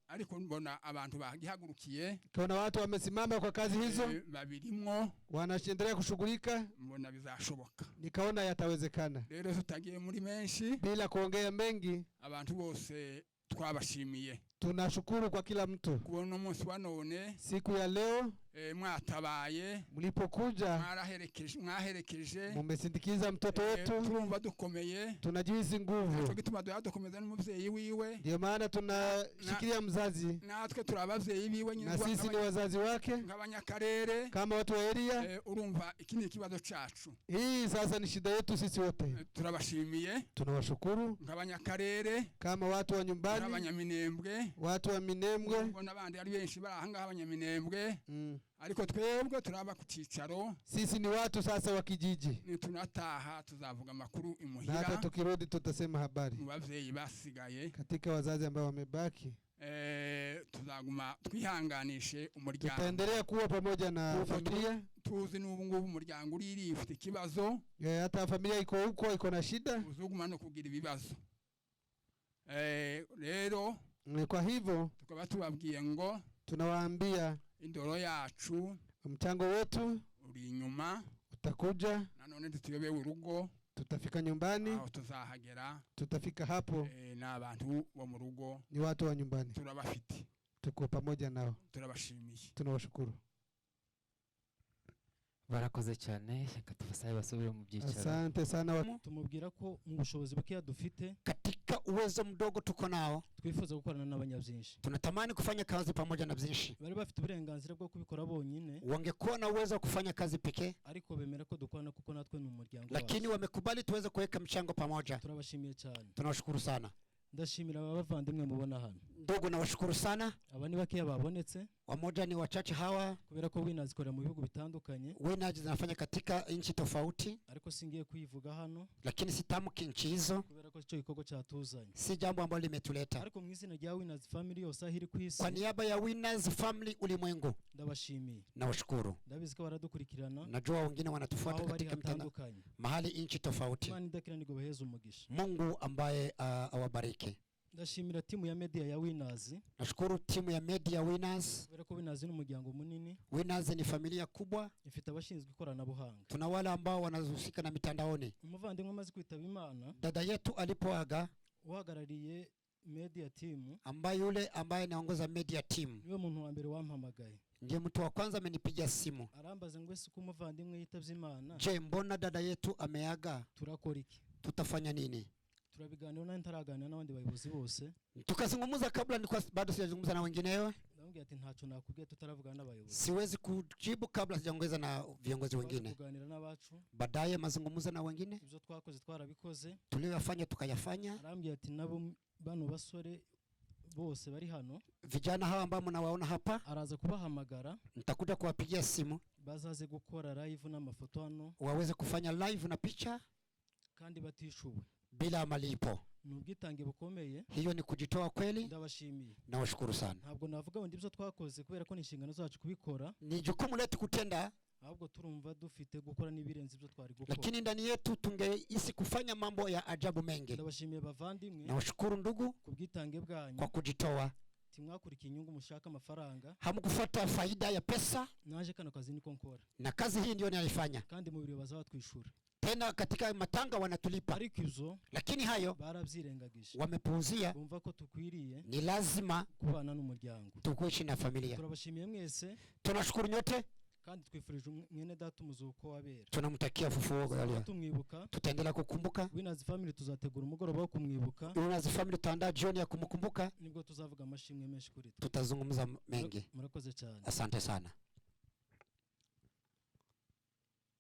Ariko mbona abantu bagihagurukiye, Kuna watu wamesimama kwa kazi hizo, babirimwo, wanaendelea kushughulika, mbona bizashoboka. Nikaona yatawezekana. Rero tutagiye muri menshi, Bila kuongea mengi, abantu bose twabashimiye. Tunashukuru kwa kila mtu Kubona uno munsi wa none siku ya leo mwatabaye, mlipokuja, mwaraherekeje, mwaherekeje, mumesindikiza mtoto wetu, turumva dukomeye. Tunajihisi Nico nguvu. gituma duha dukomeza n'umuvyeyi wiwe. Ndio maana tunashikilia mzazi, Natwe turi abavyeyi biwe nyine na sisi ni wazazi wake nk'abanyakarere. Kama watu wa area. Urumva iki ni ikibazo cacu. Hii sasa ni shida yetu sisi wote. Turabashimiye Tunawashukuru nk'abanyakarere, kama watu wa nyumbani, nk'abanyaminembwe, watu wa Minembwe. Ubwo n'abandi ari benshi bari aha ngaha abanyaminembwe, ariko twebwe turaba ku cicaro. Sisi ni watu sasa wa kijiji, Nitunataha tuzavuga amakuru na hata imuhira tukirudi tutasema habari mu bavyeyi basigaye. Katika wazazi ambao wamebaki. Tuzaguma twihanganishe umuryango. Tutaendelea kuwa pamoja na Kuko familia. tuzi n'ubu ngubu umuryango uriri ufite ikibazo. Hata familia iko huko iko na shida. Uzuguma no kugira ibibazo. Rero Kwa hivyo tukaba tubabwiye ngo tunawaambia indoro yacu, mchango wetu uri inyuma, utakuja, nanone ntituyobewe urugo, tutafika nyumbani, aho tuzahagera. Tutafika hapo. N'abantu bo mu rugo Ni watu wa nyumbani, turabafite, tuko pamoja nao, turabashimiye. Tunawashukuru. Barakoze cyane, reka tubasabe basubire mu byicaro. Asante sana wa Tumubwira ko mu bushobozi bukeya dufite, Katika uwezo mdogo tuko nao, twifuza gukorana n'abanyabyinshi. Tunatamani kufanya kazi pamoja na byinshi. Bari bafite uburenganzira bwo kubikora bonyine, Wangekuwa na uwezo wa kufanya kazi pekee, ariko bemera ko dukorana kuko natwe ni umuryango lakini wacu. Wamekubali tuweze kuweka mchango pamoja. Turabashimiye cyane. Tunawashukuru sana. Ndashimira aba bavandimwe mubona hano. Ndugu, nawashukuru sana. Aba ni bakeya babonetse, Wamoja ni wachache hawa. Kubera ko Winners ikorera mu bihugu bitandukanye, Winners zinafanya katika nchi tofauti, ariko singiye kuyivuga hano, lakini sitamki nchi hizo, kubera ko icyo gikorwa cyatuzanye. Si jambo ambalo limetuleta. Ariko mu izina rya Winners family yose aho iri ku isi, Kwa niaba ya Winners family ulimwengu, ndabashimiye. Nawashukuru. Ndabizi ko baradukurikirana Najua wengine wanatufuata aho bari katika mtandao hatandukanye. mahali nchi tofauti. Imana idakiranirwa ibaheze umugisha. Mungu ambaye awabariki. Ndashimira timu ya media ya Winners, Nashukuru timu ya media Winners. Kubera ko Winners ni umuryango munini, Winners ni familia kubwa, ifite abashinzwe ikoranabuhanga. Tuna wale ambao wanahusika na mitandaoni. Umuvandimwe amaze kwitaba Imana, Dada yetu alipoaga, uhagarariye media team ambaye yule ambaye anaongoza media team niwe muntu wa mbere wampamagaye, ndiye mtu wa kwanza amenipigia simu. Arambaza ngo ese uko umuvandimwe yitavye Imana, Je, mbona dada yetu ameaga? Turakora iki? Tutafanya nini? Turabiganira nari ntaraganira n'abandi bayobozi bose. Tukazungumza kabla nilikuwa bado sijazungumza na wenginewe. Ndamubwira ati ntacyo nakubwiye tutaravugana n'abayobozi. Siwezi kujibu kabla sijaongeza na viongozi Twaje wengine. Kuganira n'abacu, Baadaye mazungumzo na wengine, ibyo twakoze twarabikoze. Tuliyoyafanya tukayafanya. Arambwira ati nabo bano basore bose bari hano, Vijana hawa ambao mnawaona hapa, araza kubahamagara, nitakuja kuwapigia simu bazaze gukora live n'amafoto hano, waweze kufanya live na picha kandi batishuwe. Bila malipo. Ni ubwitange bukomeye. Hiyo ni kujitoa kweli. Ndabashimiye. Nawashukuru sana. Ntabwo navuga ngo ibyo twakoze kubera ko ni inshingano zacu kubikora, Ni jukumu letu kutenda, ahubwo turumva dufite gukora n'ibirenze ibyo twari gukora. Lakini ndani yetu tungehisi kufanya mambo ya ajabu mengi. Ndabashimiye bavandimwe Nawashukuru ndugu ku bwitange bwanyu. Kwa kujitoa. Timwakurikiye inyungu mushaka amafaranga. Hamkufuata faida ya pesa, Naje kano kazi niko nkora, na kazi hii ndio ninaifanya. Kandi mu biro baza batwishura. Tena katika matanga wanatulipa, Ariko izo lakini hayo barabyirengagije, wamepuuzia. Bumva ko tukwiriye Ni lazima kubana n'umuryango. Tukuishi na familia. Turabashimiye mwese, Tunashukuru nyote, kandi twifurije mwene data umuzuko w'abera. Tunamtakia ufufuo wa leo. Tumwibuka. Tutaendelea kukumbuka. Winners family tuzategura umugoroba wo kumwibuka, Winners family tutaandaa jioni ya kumkumbuka, nibwo tuzavuga amashimwe menshi kuri twe. Tutazungumza mengi. Murakoze cyane. Asante sana.